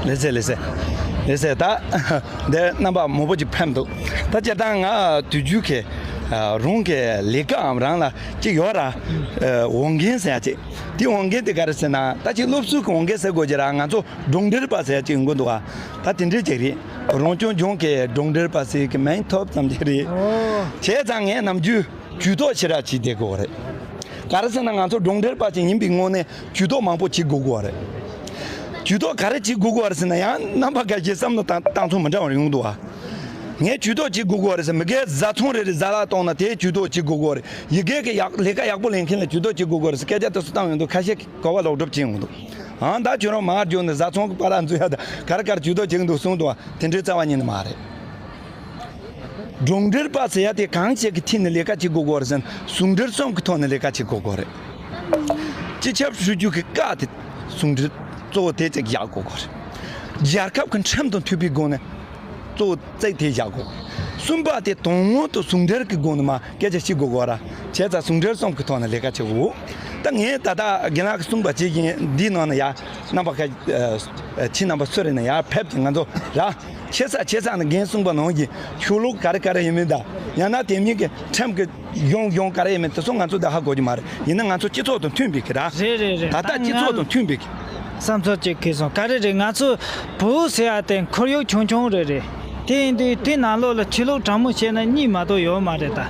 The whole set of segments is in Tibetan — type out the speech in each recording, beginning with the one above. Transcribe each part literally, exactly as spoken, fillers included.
ལགས་སེ་ལགས་སེ། ལགས་སེ། ད་འདི་རྣམ་པ་མང་པོ་ཅིག་ཕེབས་འདུག་ད་སྤྱིར་བཏང་ང་དུས་རྒྱུན་གྱི་རང་གི་ལས་ཀའམ་རང་ལ་ཅིག་ཡོད་ར། འོས་འགན་ཟེར་ཡ་ཅིག་དེ་འོས་འགན་དེ་ག་རེ་ཟེར་ན། ད་ཅིག་སློབ་གསོའི་གི་འོས་འགན་ཟེར་དགོས་ཀྱི་ར། ང་ཚོ་སྒྲོག་འགྲེལ་པ་ཟེར་ཡ་ཅིག་ཡོང་གི་འདུག་ད་དེ་འདྲའི་ཅིག་རེད། རང་སྐྱོང་ལྗོངས་ཀྱི་སྒྲོག་འགྲེལ་པ་ཟེར་གི་མིང་ཐོབ་ཙམ་ཅིག་རེད། བྱས་ཙང་ངས་ནམ་རྒྱུན་ཇུས་གཏོགས་ཞེ་དྲག་བྱེད་བསྡད་དགོས་རེད། ག་རེ་ཟེར་ན་ང་ཚོ་སྒྲོག་འགྲེལ་པ་ཅིག་ཡིན་པའི་ངོས་ནས་ཇུས་གཏོགས་མང་པོ་བྱེད་དགོས་དགོས་རེད། ཇུས་གཏོགས་ག་རེ་བྱེད་དགོས་དགོས་རེད་ཟེར་ན། ཡང་རྣམ་པ་ཁ་ཤས་བསམ་བློ་བཏང་བཏང་ཚུལ་མི་འདྲ་བ་ཡོང་འདུག་ཨ། ངས་ཇུས་གཏོགས་བྱེད་དགོས་དགོས་རེད་ཟེར། མི་སྒེར་བཟའ་ཚང་རེ་རེ་ཟ་ལ་གཏོང་ན་དེའི་ཇུས་གཏོགས་བྱེད་དགོས་དགོས་རེད། ཡི་གེ་གི་ཡག་ལས་ཀ་ཡག་པོ་ལས་མཁན་ལ་ཇུས་གཏོགས་བྱེད་དགོས་དགོས་རེད་ཟེར་སྐད་ཆ་དེ་ཚོ་བཏང་ཡོང་འདུག་ཁ་ཤས་ཀྱིས་གོ་བ་ལོག་སྒྲུབ་བྱེད་ཡོང་འདུག་ཨང་། ད་ཁྱོད་རང་མར་འཇོག་ནས་བཟའ་ཚང་གི་བར་འཛུལ་ཡ་ད་ག་རེ་ག་རེ་ཇུས་གཏོགས་བྱེད་ཀྱི་འདུག་གསུངས་འདུག་ཨ། དེ་འདྲའི་རྩ་བ་ཉིད་ནས་མ་རེད། སྒྲོག་འགྲེལ་པ་ཟེར་ཡ་དེ་གང་ཞིག་གི་ཐད་ནས་ལས་ཀ་བྱེད་དགོས་དགོས་རེད་ཟེར་ན། ཟུང་འབྲེལ་གསུམ་གྱི་ཐོག་ནས་ལས་ཀ་བྱེད་དགོས་དགོས་རེད། སྤྱི་ཁྱབ་ཧྲུའུ་ཅི་གི་བཀའ་དེ་ཟུང་འབྲེལ་གཙོ་བོ་དེ་གཅིག་བཞག་དགོས་དགོས་རེད། རྒྱལ་ཁབ་ཀྱི་ཁྲིམས་དང་མཐུན་པའི་སྒོ་ནས་གཙོ་བོ་རྩིས་དེ་བཞག་དགོས། གསུམ་པ་དེ་དོན་དངོས་དང་ཟུང་འབྲེལ་གྱི་སྒོ་ནས་མར་སྐད་ཆ་བཤད་དགོས་དགོས་ར། བྱས་ཙང་ཟུང་འབྲེལ་གསུམ་གྱི་ཐོག་ནས་ལས་ཀ་བྱེད་དགོས། ད་ངས་ད་ལྟ་རྒན་ལགས་ཀྱིས་གསུངས་པ་བྱེད་ཀྱིན་འདིའི་ནང་ན་ཡ་རྣམ་པ་ཁ་ཁྱེད་རྣམ་པ་སུ་རེད་ན་ཡར་ཕེབས་ཀྱིན་ང་ཚོ་ར། ཆེ་ས་ཆེ་ས་ནས་རྒན་གསུངས་པ་ནང་བཞིན་ཆོས་ལུགས་ག་རེ་ག་རེ་ཡིན་མིན་དང་། ཡང་ན་དེ་མིན་གྱི་ཁྲིམས་ཀྱི་གཞུང་གཞུང་ག་རེ་ཡིན་མིན་དེ་ཚོ་ང་ཚོ་ད་ཧ་གོ་རྒྱུ་མ་རེད། ཡིན་ན་ང་ཚོ་སྤྱི་ཚོགས་དང་མཐུན་པའི་གི་ར། རེད་རེད་རེད། ད་ལྟ་ད་སྤྱི་ཚོགས་དང་མཐུན་པའི་གི། བསམ་ཚུལ་གཅིག་གིས་སོང་ག་རེ་རེད། ང་ཚོ་བོད་ཟེར་ཡ་དེ་ཁོར་ཡུག་ཆུང་ཆུང་རེད་རེད། དེ་ཡིན་དུས་དེ་ནང་ལོགས་ལ་ཆོས་ལུགས་དྲང་མོ་བཤད་ན་གཉིས་མ་གཏོགས་ཡོད་མ་རེད་ད།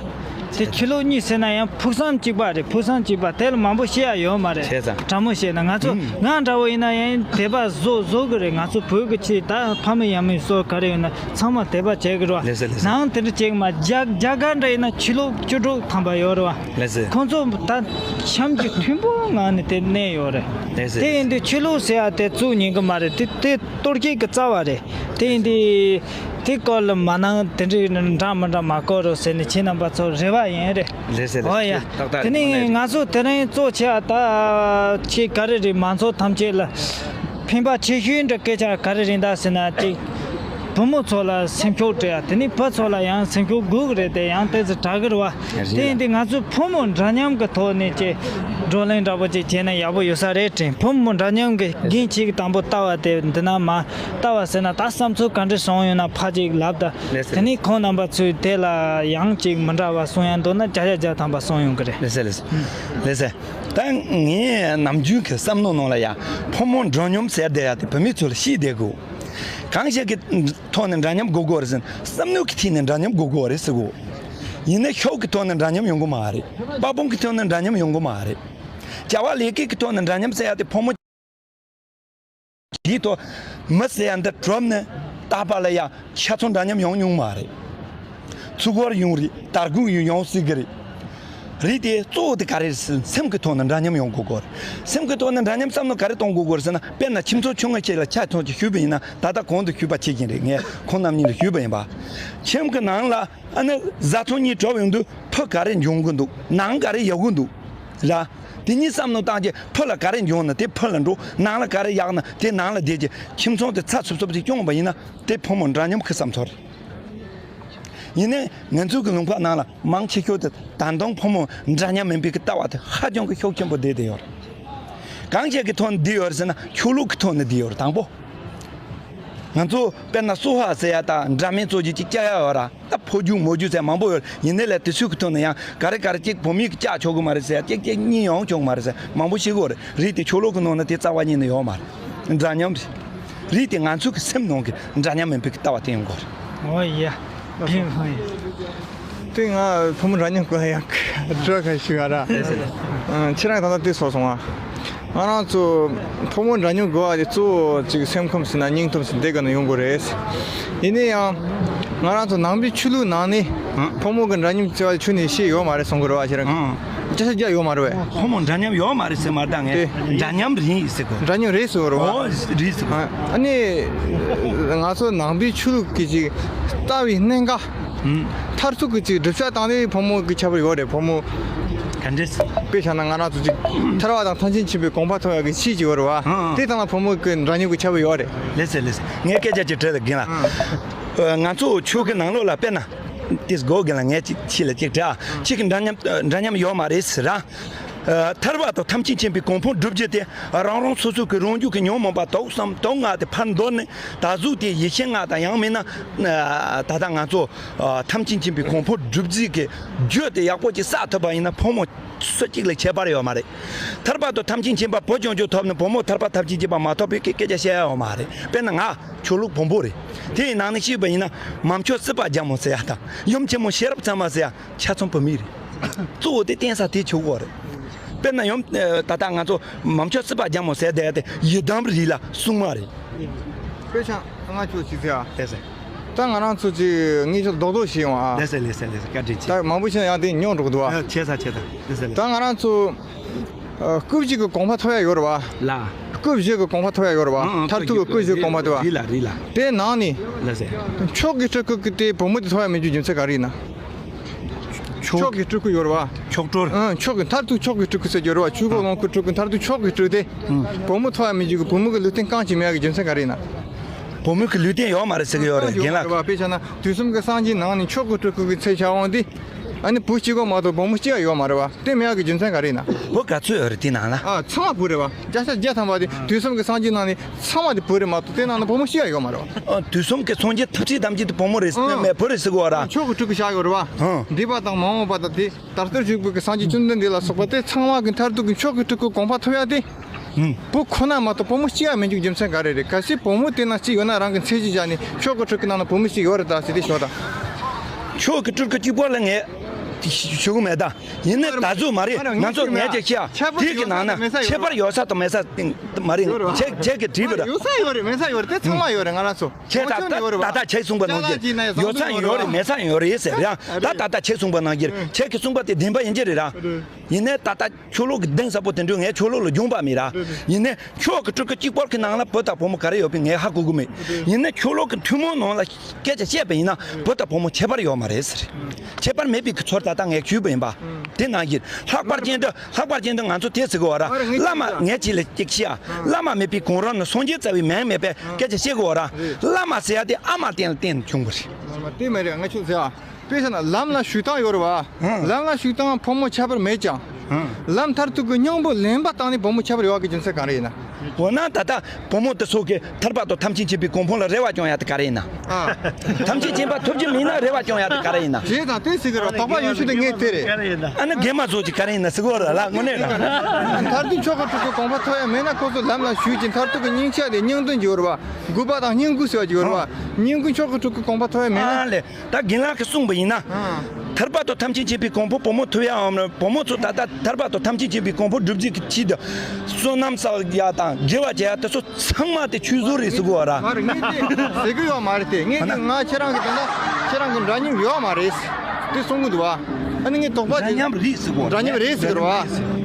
དེ་ཆོས་ལུགས་གཉིས་ཟེར་ན་ཡང་ཕུགས་བསམ་གཅིག་པ་རེད། ཕུགས་བསམ་གཅིག་པ་དེ་ལ་མང་པོ་བཤད་ཡ་ཡོད་མ་རེད། བྱས་ཙང་། དྲང་མོ་བཤད་ན་ང་ཚོ་ཨུམ། ང་འདྲ་བོ་ཡིན་ན་ཡང་དད་པ་བཟོ་བཟོ་གི་རེད། ང་ཚོ་བོད་ཀྱི་ཆོས་ད་ཕ་མེས་ཡང་མེས་སོགས་ག་རེ་ཡོད་ན་ཚང་མ་དད་པ་བྱེད་གི་རེད་བ། ལགས་སེ་ལགས་སེ། ནང་དེ་འདྲ་བྱེད་གི་མ། རྒྱ་རྒྱ་གར་འདྲ་ཡིན་ན་ཆོས་ལུགས་བཅུ་དྲུག་ཐམ་པ་ཡོད་རེད་བ། ལགས་སེ། ཁོང་ཚོ་ད་གཤམ་གྱི་མཐུན་པོ་ངང་ནས་དེ་གནས་ཡོད་རེད། ལགས་སེ། དེ་ཡིན་དུས་ཆོས་ལུགས་ཟེར་ཡ་དེ་བཙུགས་ཉན་གི་མ་རེད། དེ་དེ་གཏོར་སྐྱེལ་གི་རྩ་བ་རེད། དེ་ཡིན་དུས་དེ་སྐོར་ལ་མ་གནང་། དེ་འདྲའི་འདྲ་མི་འདྲ་མ་བཀོད་རོགས་ཟེར་ནས་ཁྱེད་རྣམ་པ་ཚོ་རེ་བ་ཡིན་རེད། ལགས་སེ་ལགས་སེ། ཨོ་ཡ། ཏག་ཏག་རེད། དེ་ནས་ང་ཚོ་དེ་རིང་གཙོ་ཆེ་བ་ད་ཆེ་ག་རེ་རེད། མང་ཚོགས་ཐམས་ཅད་ལ་ཕན་པ་ཆེ་ཤོས་འདྲ་སྐད་ཆ་ག་རེ་རེད་ད་ཟེར་ན། གཅིག་བུ་མོ་ཚོ་ལ་སེམས་ཤུགས་སྤྲད་ཡ། དེ་ནས་བུ་ཚོ་ལ་ཡང་སེམས་ཤུགས་དགོས་ཀྱི་རེད་དེ། ཡང་ཏོག་ཙམ་དྲག་གི་རེད་བ། རེད་ལ། དེ་ཡིན་དུས་ང་ཚོས་ཕོ་མོ་འདྲ་མཉམ་གྱི་ཐོག་ནས་ཀྱི་བགྲོ་གླེང་འདྲ་པོ་ཅིག་བྱས་ན་ཡག་པོ་ཡོད་ས་རེད་དྲན། ཕོ་མོ་འདྲ་མཉམ་གྱི་འགན་ཆེ་གི་དང་པོ་ལྟ་བ་དེ་འདི་ན་མ་ལྟ་བ་ཟེར་ན། ད་བསམ་ཚུལ་ག་འདྲ་བྱུང་ཡོད་ན་ཕར་ཅིག་ལབ་ད། ལགས་སེ། དེ་ནས་ཁོང་རྣམ་པ་ཚོས་དེ་ལ་ཡང་ཅིག་མི་འདྲ་བ་གསུང་ཡ་འདུག་ན་བརྒྱ་ཆ་བརྒྱ་ཐམ་པ་གསུང་ཡོང་གི་རེད། ལགས་སེ་ལགས་སེ། ལགས་སེ། ད་ངས་ནམ་རྒྱུན་གྱི་བསམ་བློ་ནང་ལ་ཡ་ཕོ་མོ་འདྲ་མཉམ་ཟེར་བསྡད་ཡ་དེ་བུད་མེད་ཚོ་ལ་བཤད་བསྡད་དགོས། གང་ཞིག་གི་ཐོག་ནས་འདྲ་མཉམ་དགོས་དགོས་རེད་ཟེར་ན། བསམ་བློ་གི་ཐད་ནས་འདྲ་མཉམ་དགོས་དགོས་རེད་ཟེར་གོ། ཡིན་ན་ཤུགས་ཀྱི་ཐོག་ནས་འདྲ་མཉམ་ཡོང་གི་མ་རེད། དཔའ་དཔུང་གི་ཐོག་ནས་འདྲ་མཉམ་ཡོང་གི་མ་རེད། བྱ་བ་ལས་ཀའི་གི་ཐོག་ནས་འདྲ་མཉམ་ཟེར་ཡ་དེ་ཕོ་མོ། དེའི་ཐོག་མི་ཟེར་ཡ་འདི་གྲུབ་ནས་རྟག་པར་ལ་ཡ་ཆ་ཚང་འདྲ་མཉམ་ཡོང་མྱོང་མ་རེད། ཚུགས་པར་ཡོང་རེད། དར་གུད་ཡོང་ཡོང་སྲིད་གི་རེད། རེད་དེ་གཙོ་བོ་དེ་ག་རེ་རེད་ཟེར་ན་སེམས་ཀྱི་ཐོག་ནས་འདྲ་མཉམ་ཡོང་དགོས་གོ་རེད། སེམས་ཀྱི་ཐོག་ནས་འདྲ་མཉམ་བསམ་བློ་ག་རེ་གཏོང་དགོས་གོ་རེད་ཟེར་ན། དཔེར་ན་ཁྱིམ་ཚང་ཆུང་ངུ་ཅིག་ལ་ཆ་ཚང་ཅིག་ཞུས་པ་ཡིན་ན། ད་ལྟ་གོང་དུ་ཞུས་པ་བྱེད་ཀྱིན་རེད། ངས་ཁོང་རྣམ་གཉིས་ལ་ཞུས་པ་ཡིན་པ། ཁྱིམ་གྱི་ནང་ལ་ཨ་ནི་བཟའ་ཚང་གཉིས་གྲོགས་ཡོང་དུས་ཕུ་ག་རེ་འབྱུང་གི་འདུག་ནང་ག་རེ་ཡག་གི་འདུག་ར། དེ་གཉིས་བསམ་བློ་བཏང་རྗེས་ཕུ་ལ་ག་རེ་འབྱུང་ན་དེ་ཕུ་ལ་འགྲོ། ནང་ལ་ག་རེ་ཡག་ན་དེ་ནང་ལ་བསྡད་རྗེས་ཁྱིམ་ཚང་དེ་ཚགས་ཚུད་ཚུད་ཅིག་སྐྱོང་བ་ཡིན་ན་དེ་ཕོ་མོ་འདྲ་མཉམ་གྱི་བསམ་ཚུལ་རེད། ཡིན་ནའི་ང་ཚོའི་གི་ལུང་པ་ནང་ལ་མང་ཆེ་ཤོས་དེ་ད་དུང་ཕོ་མོ་འདྲ་མཉམ་མིན་པའི་གི་ལྟ་བ་དེ་ཧ་ཅང་གི་ཤུགས་ཆེན་པོ་བསྡད་བསྡད་ཡོད་རེད། གང་ཞིག་གི་ཐོག་ནས་བསྡད་ཡོད་རེད་ཟེར་ན་ཆོས་ལུགས་ཀྱི་ཐོག་ནས་བསྡད་ཡོད་རེད། དང་པོ། ང་ཚོ་དཔེར་ན་སོ་ཧ་ཟེར་ཡ་དང་འདྲ་མིན་ཚོ་ཅིག་ཅིག་བཅའ་ཡ་ཡོད་ར། ད་ཕོ་རྒྱུད་མོ་རྒྱུད་ཟེར་མང་པོ་ཡོད་རེད། ཡིན་ནའི་ལས་དེ་ཚོའི་གི་ཐོག་ནས་ཡང་ག་རེ་ག་རེ་གཅིག་བུད་མེད་ཀྱིས་བཅའ་ཆོག་གི་མ་རེད་ཟེར་ཡ། གཅིག་གཅིག་གཉིས་ཡོང་ཆོག་གི་མ་རེད་ཟེར་མང་པོ་ཤེས་གི་ཡོད་རེད། རེད་དེ་ཆོས་ལུགས་ཀྱི་ནང་ན་དེ་རྩ་བ་ཉིད་ནས་ཡོད་མ་རེད། རེད་དེ་ང་ཚོའི་གི་སེམས་ནང་གི་འདྲ་མཉམ་མིན་པའི་གི་ལྟ་བ་དེ་ཡོང་གི་ཡོད་རེད། ཨོ་ཡ། ཕིང་ཧོ་ཡ། དེ་ང་ཕོ་མོ་འདྲ་མཉམ་སྐོར་ཡང་དྲི་བ་ཁ་ཞིག་ཨ་ར། ལགས་སེ་ལགས་སེ། ཁྱེད་རང་ད་ལྟ་དེ་སོ་སོང་ཨ། ང་རང་ཚོ་ཕོ་མོ་འདྲ་མཉམ་དགོས་པ་དེ་གཙོ་བོ་ཅིག་སེམས་ཁམས་ཟེར་ན་སྙིང་སྟོབས་ཟེར་དེ་ག་ནས་ཡོང་དགོས་རེད། ཡིན་ནའི་ཡང་ང་རང་ཚོ་ནང་པའི་ཆོས་ལུགས་ནང་ནས་ཨང་། ཕོ་མོ་གི་འདྲ་མཉམ་བྱ་བ་ཆོས་ནས་བཤད་ཡོད་མ་རེད་གསུང་གི་རེད་བ་ཁྱེད་རང་། ཨང་། སྐད་ཆ་རྒྱག་ཡོད་མ་རེད་བས། ཕོ་མོ་འདྲ་མཉམ་ཡོད་མ་རེད་ཟེར་མ་རེད་ད། ངས་དེ་འདྲ་མཉམ་རེད་ཟེར་གོ། འདྲ་མཉམ་རེད་ཟེར་བ་རེད་བ། ཨོ་རེད་ཟེར་གོ། ཨ་ཨ་ནི་ང་ཚོ་ནང་པའི་ཆོས་ལུགས་ཀྱི་ཅིག་ལྟ་བའི་གནད་འགག་ཨང་། མཐར་ཐུག་གི་ཅིག་སྒྲུབ་བྱ་བཏང་ནས་ཕོ་མོ་གི་ཁྱད་པར་ཡོད་རེད། ཕོ་མོ་ག་འདྲས་དཔེ་བཞག་ན་ང་རང་ཚོ་ཅིག་ཐར་པ་དང་ཐམས་ཅད་མཁྱེན་པའི་དགོངས་པ་མཐོང་ཡག་གི་ཆེད་ཅིག་ཡོད་རེད་བ། ཨང་ཨང་། དེ་དང་ལ་ཕོ་མོ་གི་འདྲ་མཉམ་གི་ཁྱད་པར་ཡོད་རེད། ལགས་སེ་ལགས་སེ། ངས་སྐད་ཆ་ཅིག་དྲིས་ལ་རྒན་ལགས། ཨང་། ང་ཚོ་ཆོས་ཀྱི་ནང་ལོགས་ལ་དཔེར་ན་དེ་སྒོ་རྒན་ལགས་ངས་ཅིག་ཁྱེད་ལ་ཅིག་དྲིས་ཨ། ཁྱེད་ཀྱི་འདྲ་མཉམ་འདྲ་མཉམ་ཡོད་མ་རེད་ཟེར་ར། ཨ། ཐར་པ་དང་ཐམས་ཅད་མཁྱེན་པའི་གོ་འཕང་བསྒྲུབ་རྒྱུ་དེ་རང་རང་སོ་སོ་གི་རང་རྒྱུད་ཀྱི་ཉོན་མོངས་པ་དུག་གསུམ་དུག་ལྔ་དེ་ཕར་འདོར་ནས། ད་གཟོད་དེ་ཡེ་ཤེས་ལྔ་དང་ཡང་མིན་ན། ཨ། ད་ལྟ་ང་ཚོ་ཨ། ཐམས་ཅད་མཁྱེན་པའི་གོ་འཕང་བསྒྲུབ་རྒྱུ་གི་རྒྱུ་དེ་ཡག་པོ་ཅིག་བསགས་ཐུབ་པ་ཡིན་ན། ཕོ་མོ་སུ་གཅིག་ལ་ཁྱད་པར་ཡོད་མ་རེད། ཐར་པ་དང་ཐམས་ཅད་མཁྱེན་པ་བུ་རྐྱང་རྐྱང་ཐོབ་ནས་བུ་མོ་ཐར་པ་ཐམས་ཅད་མཁྱེན་པ་མ་ཐོབ་པའི་སྐད་ཆ་བཤད་ཡ་ཡོད་མ་རེད། དཔེར་ན་ང་ཆོས་ལུགས་བོན་པོ་རེད། དེའི་ནང་ནས་བཤད་པ་ཡིན་ན། མ་མཆོག་སྲིད་པ་རྒྱལ་མོ་ཟེར་ཡ་དང་། ཡུམ་ཆེན་མོ་ཤེས་རབ་མཚན་མ་ཟེར་ཡ། ཆ་ཚང་བུད་མེད་རེད། གཙོ་བོ་དེ་བརྟེན་ས་དེ་ཆོས་སྐོར་རེད། དཔེར་ན་ཡུམ། ཨ། ད་ལྟ་ང་ཚོ་མ་མཆོག་སྲིད་པ་རྒྱལ་མོ་ཟེར་བསྡད་དེ་ཡི་དམ་རིགས་ལ་སྲུང་མ་རེད། དཔེ་ཆ་ང་ཚོ་ཅི་ཟེར་ཨ། དེ་ཟེར། ད་ང་རང་ཚོ་ཅིག་ངས་ཆོས་རྡོག་རྡོག་བྱས་ཡོང་ཨ། ལེ་ཟེར་ལེ་ཟེར་ལེ་ཟེར། བཀའ་དྲིན་ཆེ། ད་མང་པོ་ཞིག་ཡང་དེ་ཉོན་འགྲོ་གི་འདུག་ཨ། ཨ། ཆེ་ས་ཆེ་ས། ལེ་ཟེར་ལེ་ཟེར། ད་ང་རང་ཚོ། ཨ། སྐབས་བཞི་གི་གོ་འཕང་ཐོབ་ཡ་ཡོད་རེད་བ། ལ། སྐབས་བཞི་གི་གོ་འཕང་ཐོབ་ཡ་ཡོད་རེད་བ། ཨང་ཨང་། མཐར་ཐུག་གི་སྐབས་བཞི་གི་གོ་འཕང་དེ་བ། རེད་ལ་རེད་ལ། དེ་ནང་ནས། ལ་ཟེར། མཆོག་གི་སྤྲུལ་སྐུ་གི་དེ་བུ་མོ་དེ་ཐོབ་ཡ་མེད་རྒྱུ་རྒྱུ་མཚན་ག་རེ་ཡིན་ན། མཆོག་མཆོག་གི་སྤྲུལ་སྐུ་ཡོད་རེད་བ། མཆོག་སྤྲུལ། ཨང་། མཆོག་གི། མཐར་ཐུག་མཆོག་གི་སྤྲུལ་སྐུ་ཟེར་རྒྱུ་རེད་བ། ཆོས་སྐུ་ལོངས་སྐུ་སྤྲུལ་སྐུ། མཐར་ཐུག་མཆོག་གི་སྤྲུལ་དེ། ཨང་། བུ་མོ་ཐོབ་ཡ་མེད་རྒྱུ་གི། བུ་མོ་གི་ལུས་རྟེན་རྐང་གཅིག་མེད་ཡ་གི་རྒྱུ་མཚན་ག་རེ་ཡིན་ན། བུ་མོ་གི་ལུས་རྟེན་ཡོད་མ་རེད་ཟེར་གི་ཡོད་རེད། རྐང་གཅིག་རྒན་ལགས། ཡོད་རེད་བ། དཔེ་བྱས་ན་དུས་གསུམ་གྱི་སངས་རྒྱས་ནང་ནས་མཆོག་གི་སྤྲུལ་སྐུ་གི་ཚེ་ཕྱག་དབང་དེ། ཨ་ནི་བུ་གཅིག་པོ་མ་གཏོགས་བུ་མོ་གཅིག་ཡང་ཡོད་མ་རེད་བ། དེ་མེད་ཡ་གི་རྒྱུ་མཚན་ག་རེ་ཡིན་ན། བུ་ག་ཚོད་ཡོད་རེད་དེ་ནང་ལ། ཨ། ཚང་མ་བུ་རེད་བ། བརྒྱ་ཆ་བརྒྱ་ཐམ་པ་དེ་དུས་གསུམ་གྱི་སངས་རྒྱས་ནང་ནས་ཚང་མ་དེ་བུ་རེད་མ་གཏོགས། དེ་ནང་ནས་བུ་མོ་གཅིག་ཡང་ཡོད་མ་རེད་བ། ཨ། དུས་གསུམ་གྱི་སངས་རྒྱས་ཐམས་ཅད་ཐམས་ཅད་དེ་བུ་མོ་རེད། ཨ། མེད། བུ་རེད་ཟེར་གི་ཡོད་ར། མཆོག་གི་སྤྲུལ་སྐུ་བཞག་ཡོད་རེད་བ། ཨ། འདས་པ་དང་མ་འོངས་པ་དང་དེ། ད་ལྟར་བཞུགས་པའི་གི་སངས་རྒྱས་བཅོམ་ལྡན་འདས་ལ་སོགས་པ་དེ་ཚང་མ་གི་མཐར་ཐུག་གི་མཆོག་གི་སྤྲུལ་སྐུ་གོ་འཕང་ཐོབ་ཡ་དེ། ཨུམ། བུ་ཁོ་ན་མ་གཏོགས་བུ་མོ་གཅིག་ཡང་མེད་རྒྱུ་རྒྱུ་མཚན་ག་རེ་རེད། གལ་སྲིད་བུ་མོ་དེ་ནང་གཅིག་ཡོད་ན། རང་གི་མཚན་གཞི་བཞག་ནས་མཆོག་གི་སྤྲུལ་སྐུ་ནང་ན་བུ་མོ་གཅིག་ཡོད་རེད་ད་ཟེར་དེ་ཞོག་དང་། མཆོག་གི་སྤྲུལ་སྐུ་གཅིག་པོ་ལ་ངས་ཞུ་གི་མེད་ད། ཡིན་ནའི་ད་གཟོད་མ་རེད། ང་ཚོ་ངས་ཅིག་བཤད་ཡ། དེ་གི་ནང་ན་ཁྱད་པར་ཡོད་ས་དང་མེད་ས་མ་རེད། ཁྱད་པར་ཡོད་ས་དང་མེད་ས་མ་རེད། ཁྱེད་ཁྱེད་ཀྱིས་བྲིས་པ་རེད། ཡོད་ས་ཡོད་རེད། མེད་ས་ཡོད་རེད། དེ་ཚང་མ་ཡོད་རེད། ང་རང་ཚོ། ཁྱེད་ད་ད་ད་ལྟ་ཁྱེད་གསུངས་པ་ནང་བཞིན་ཡོད་ས་ཡང་ཡོད་རེད། མེད་ས་ཡང་ཡོད་རེད་ཟེར་ཡ། ད་ད་ལྟ་ཁྱེད་གསུངས་པ་ནང་བཞིན་ཁྱེད་ཀྱིས་གསུངས་པ་དེ་བདེན་པ་ཡིན་གྱི་རེད་ར། ཡིན་ནའི་ད་ལྟ་ཆོས་ལུགས་ཀྱི་གདེང་ཟབ་པོ་དེ་འདྲ་ངས་ཆོས་ལུགས་ལ་སྦྱོང་པ་མེད་ར། ཡིན་ནའི་མཆོག་གི་སྤྲུལ་སྐུ་གཅིག་པོ་གི་ནང་ལ་བུ་དང་བུ་མོ་ག་རེ་ཡོད་པའི་ངས་ཧ་གོ་གི་མེད། ཡིན་ནའི་ཆོས་ལུགས་ཀྱི་ཐུན་མོང་ནང་ལ་སྐད་ཆ་བཤད་པ་ཡིན་ན་བུ་དང་བུ་མོ་ཁྱད་པར་ཡོད་མ་རེད་ཟེར། ཁྱད་པར་མེད་པའི་གི་ཚོར་ད་ལྟ་ངས་ཞུས་པ་ཡིན་པ། དེ་ནང་བཞིན་ལྷག་པར་ཅན་དུ། ལྷག་པར་ཅན་དུ་ང་ཚོ་དེ་ཟེར་གི་ཡོད་ར། བླ་མ་ངས་ཅིག་ལ་ཅིག་བཤད་ཨ། བླ་མ་མེད་པའི་གོང་རོལ་ནས་སངས་རྒྱས་རྩ་བའི་མིང་མེད་པའི་སྐད་ཆ་བཤད་གི་ཡོད་ར། བླ་མ་ཟེར་ཡ་དེ་ཨ་མ་བསྟེན་ལ་བརྟེན་ནས་བྱུང་བ་རེད། དེ་མ་རེད། ང་ཆོས་ཟེར་ཨ། དཔེ་བཞག་ན་ལམ་ལ་ཞུགས་སྟངས་ཡོད་རེད་བ། ལམ་ལ་ཞུགས་སྟངས་ཕོ་མོ་ཁྱད་པར་མེད་ཀྱང་། ལམ་མཐར་ཐུག་གི་སྙིང་པོ་ལེན་པ་སྟངས་ནས་བུ་མོ་ཁྱད་པར་ཡོད་པའི་རྒྱུ་མཚན་ག་རེ་ཡིན་ན། འོ་ན་ད་ལྟ་བུ་མོ་དེ་ཚོ་གིས་ཐར་པ་དང་ཐམས་ཅད་མཁྱེན་པའི་གོ་འཕང་ལ་རེ་བ་བཅོང་ཡ་དེ་ག་རེ་ཡིན་ན། ཨ། ཐམས་ཅད་མཁྱེན་པ་ཐོབ་རྒྱུ་མིན་ན་རེ་བ་བཅོང་ཡ་དེ་ག་རེ་ཡིན་ན། རེད་དང་དེ་ཟེར་གི་རེད། དོགས་པ་ཡོད་ཤོས་དེ་ངས་དེ་རེད། ཨ་ནི་རྒན་མ་ཚོ་གིས་ག་རེ་ཡིན་ན་ཟེར་གི་རེད་ལ། དངོས་གནས་ར། མཐར་ཐུག་མཆོག་གི་སྤྲུལ་སྐུ་གོ་འཕང་ཐོབ་ཡ་མེད་ན་ཁོ་ཚོ་ལམ་ལ་ཞུགས་ཀྱི་མཐར་ཐུག་གི་སྙིང་ཆ་དེ་སྙིང་དོན་གྱི་ཡོད་རེད་བ། དགོས་པ་དང་སྙིང་དགོས་ཟེར་བ་ཅིག་ཡོད་རེད་བ། སྙིང་དགོས་མཆོག་གི་སྤྲུལ་སྐུ་གོ་འཕང་ཐོབ་ཡ་མེད་ན། ཨ་ལེ། ད་རྒན་ལགས་ཀྱིས་གསུངས་པ་ཡིན་ན། ཨང་། ཐར་པ་དང་ཐམས་ཅད་མཁྱེན་པའི་གོ་འཕང་བུ་མོ་ཐོབ་ཡའམ། བུ་མོ་ཚོ་ད་ལྟ་ཐར་པ་དང་ཐམས་ཅད་མཁྱེན་པའི་གོ་འཕང་བསྒྲུབ་རྒྱུ་གི་ཆེད་དུ་བསོད་ནམས་བསགས་ཡ་དང་དགེ་བ་བྱེད་ཡ་དེ་ཚོ་ཚང་མ་དེ་ཆོས་བཟོ་རེད་ཟེར་གི་ཡོད་ར། མ་རེད། ངས་དེ་ཟེར་གི་ཡོད་མ་རེད་དེ། ངས་དེ་ང་ཁྱེད་རང་གི་དེ་འདྲ་ཁྱེད་རང་གི་འདྲ་མཉམ་ཡོད་མ་རེད་དེ་གསུང་གི་འདུག་བ། ཨ་ནི་ངས་དོགས་པ་འདྲ་མཉམ་རེད་ཟེར་གི་ཡོད་ར། འདྲ་མཉམ་རེད་ཟེར་གི་ར་བ།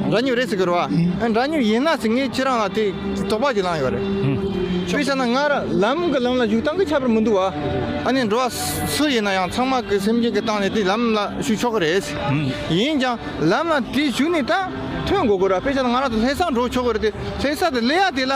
འདྲ་མཉམ་རེད་ཟེར་གི་ར་བ། ཨ། འདྲ་མཉམ་ཡིན་ན་ཟེར། ངས་ཁྱེད་རང་ལ་དེ་དོགས་པ་ཅིག་ལངས་ཡོད་རེད། དཔེ་བཞག་ན་ང་ར་ལམ་གྱི་ལམ་ལ་ཞུགས་སྟངས་ཀྱི་ཁྱད་པར་མི་འདུག་བ། ཨ་ནི་འགྲོ་བ་སུ་ཡིན་ན་ཡང་ཚང་མ་གི་སེམས་ཅན་གྱི་སྟེང་ནས་དེ་ལམ་ལ་ཞུགས་ཆོག་གི་རེད། ཡིན་ཀྱང་ལམ་ལ་དེ་ཞུགས་ནས་ད་ཐོན་དགོས་གི་ར། དཔེ་བཞག་ན་ང་རང་ཚོ་ལྷ་ས་འགྲོ་ཆོག་གི་རེད་དེ། ལྷ་ས་དེ་སླེབས་ཡ་དེ་ལ།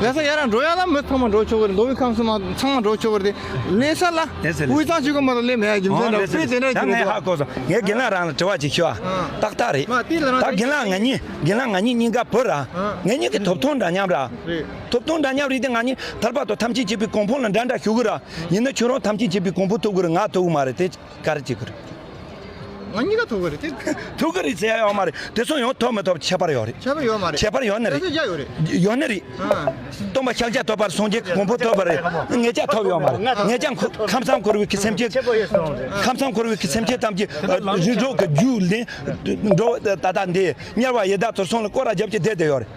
ལྷ་ས་ཡར་འགྲོ་ཡ་ལ་མི་ཚང་མ་འགྲོ་ཆོག་གི་རེད། མདོ་དབུས་ཁམས་གསུམ་ཚང་མ་འགྲོ་ཆོག་གི་རེད་དེ། ལྷ་ས་ལ་དབུས་གཙང་ཆོལ་ཁ་མ་གཏོགས་སླེབས་མེད་ཡ་རྒྱུ་མཚན་འདྲ་བོ་དཔེ་དེ་འདྲ་ཞིག་རེད་འདུག་ངས་ཧ་གོ་སོང་། ངས་རྒན་ལགས་རང་ལ་དྲི་བ་ཅིག་ཞུ་ཨ། ཨ། ཏག་ཏག་རེད། མ་དེ་ལ་རང་ད་རྒན་ལགས་ང་གཉིས་རྒན་ལགས་ང་གཉིས་གཉིས་ཀ་བུ་ར། ཨ། ང་གཉིས་ཀྱི་ཐོབ་ཐང་འདྲ་མཉམ་ར། རེད། ཐོབ་ཐང་འདྲ་མཉམ་རེད་དེ། ང་གཉིས་ཐར་པ་དང་ཐམས་ཅད་མཁྱེན་པའི་གོ་འཕང་ལ་འདྲ་འདྲ་ཞུགས་གི་ར། ཡིན་ན་ཁྱོད་རང་ཐམས་ཅད་མཁྱེན་པའི་གོ་འཕང་ཐོབ་གི་རེད། ང་ཐོབ་གི་མ་རེད་དེ། ག་རེ་བྱེད་དགོས་རེད། ང་གཉིས་ཀ་ཐོབ་གི་རེད་དེ། ཐོབ་གི་རེད་ཟེར་ཡ་ཡོད་མ་རེད། དེ་ཚོ་ཡང་ཐོབ་མི་ཐོབ་ཁྱད་པར་ཡོད་རེད། ཁྱད་པར་ཡོད་མ་རེད། ཁྱད་པར་ཡོད་ནི་རེད། ཁྱད་པར་ཡོད་རེད། ཡོད་ནི་རེད། ཨ། སྟོན་པ་ཤཱཀྱ་ཐུབ་པ་སངས་རྒྱས་ཀྱི་གོ་འཕང་ཐོབ་པ་རེད། ངེད་ཅག་ཐོབ་ཡོད་མ་རེད། ངེད་ཅག་ཁམས་གསུམ་འཁོར་བའི་གི་སེམས་ཅན། ཁམས་གསུམ་འཁོར་བའི་གི་སེམས་ཅན་ཐམས་ཅད་རིགས་དྲུག་གི་རྒྱུད་ལས་འགྲོ་ད་ལྟ་འདི་དམྱལ་བ་ཡི་དྭགས་དུད་ཚང་ལ་སྐོར་ར་རྒྱབ་ཀྱི་བསྡད་དེ་ཡོད་རེད།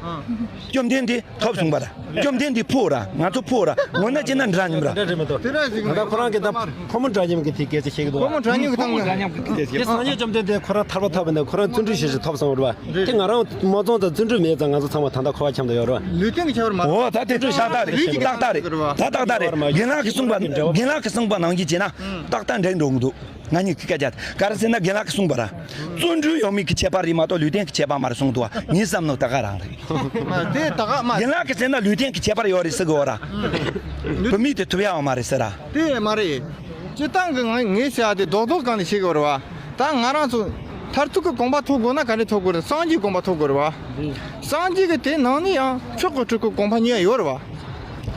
བཅོམ་ལྡན་འདས་ཐོབ་སོང་བ་ར། བཅོམ་ལྡན་འདས་ཕུ་ར། ང་ཚོ་ཕུ་ར། ངོ་ན་ཅི་ན་འདྲ་མཉམ་ར། དེ་འདྲ་ཞིག་ད་ལྟ་ཁོ་རང་གི་ད་ཕོ་མོ་འདྲ་མཉམ་གི་དེ་སྐད་ཆ་བཤད་གི་འདུག་ཕོ་མོ་འདྲ་མཉམ་གི་ཐང་། དེ་སངས་རྒྱས་བཅོམ་ལྡན་འདས་ཁོ་རང་ཐར་པ་ཐོབ་པ་ནས་ཁོ་རང་བརྩོན་འགྲུས་བྱེད་བྱེད་ཐོབ་སོང་ར་བ། དེ་ང་རང་མ་བཙོང་ཙང་བརྩོན་འགྲུས་མེད་ཙང་ང་ཚོ་ཚང་མ་ད་ལྟ་འཁོར་བ་འཁྱམས་ད་ཡོད་ར་བ། ལུས་རྟེན་གི་ཁྱད་པར་མ། འོ་ད་དེ་ཏག་ཏག་རེད། ཏག་ཏག་རེད། ད་ཏག་ཏག་རེད། རྒན་ལགས་ཀྱིས་གསུངས་པ་རྒན་ལགས་ཀྱིས་གསུངས་པ་ནང་བཞིན་བྱས་ན་ཏག་ཏག་འགྲིག་འགྲོ་གི་འདུག་ང་གཉིས་ཀྱི་སྐད་ཆ་ག་རེ་ཟེར་ན། རྒན་ལགས་ཀྱིས་གསུངས་པ་ར། བརྩོན་འགྲུས་ཡོད་མེད་ཀྱི་ཁྱད་པར་རེད་མ་གཏོགས་ལུས་རྟེན་གྱི་ཁྱད་པར་མ་རེད་གསུངས་འདུག་བ། ངའི་བསམ་མནོ་ད་ག་རང་རེད། དེ་ད་ག་མ་རེད། རྒན་ལགས་ཀྱིས་ཟེར་ན་ལུས་རྟེན་གྱི་ཁྱད་པར་ཡོད་རེད་ཟེར་གི་ཡོད་ར། བུད་མེད་དེ་ཐུབ་ཡ་ཡོད་མ་རེད་ཟེར་ར། དེ་མ་རེད། སྤྱིར་བཏང་གི་ང་ངས་བཤད་ཡ་དེ་རྡོག་རྡོག་སྒང་ནས་བཤད་གི་ཡོད་རེད་བ། ད་ང་རང་ཚོ་ མཐར་ཐུག་གི་གོ་འཕང་ཐོབ་དགོས་ན་ག་རེ་ཐོབ་དགོས་རེད། སངས་རྒྱས་གོ་འཕང་ཐོབ་དགོས་རེད་བ། སངས་རྒྱས་ཀྱི་དེ་ནང་ནས་ཡང་མཆོག་གི་སྤྲུལ་སྐུ་གོ་འཕང་གཉིས་ཡོད་རེད་བ།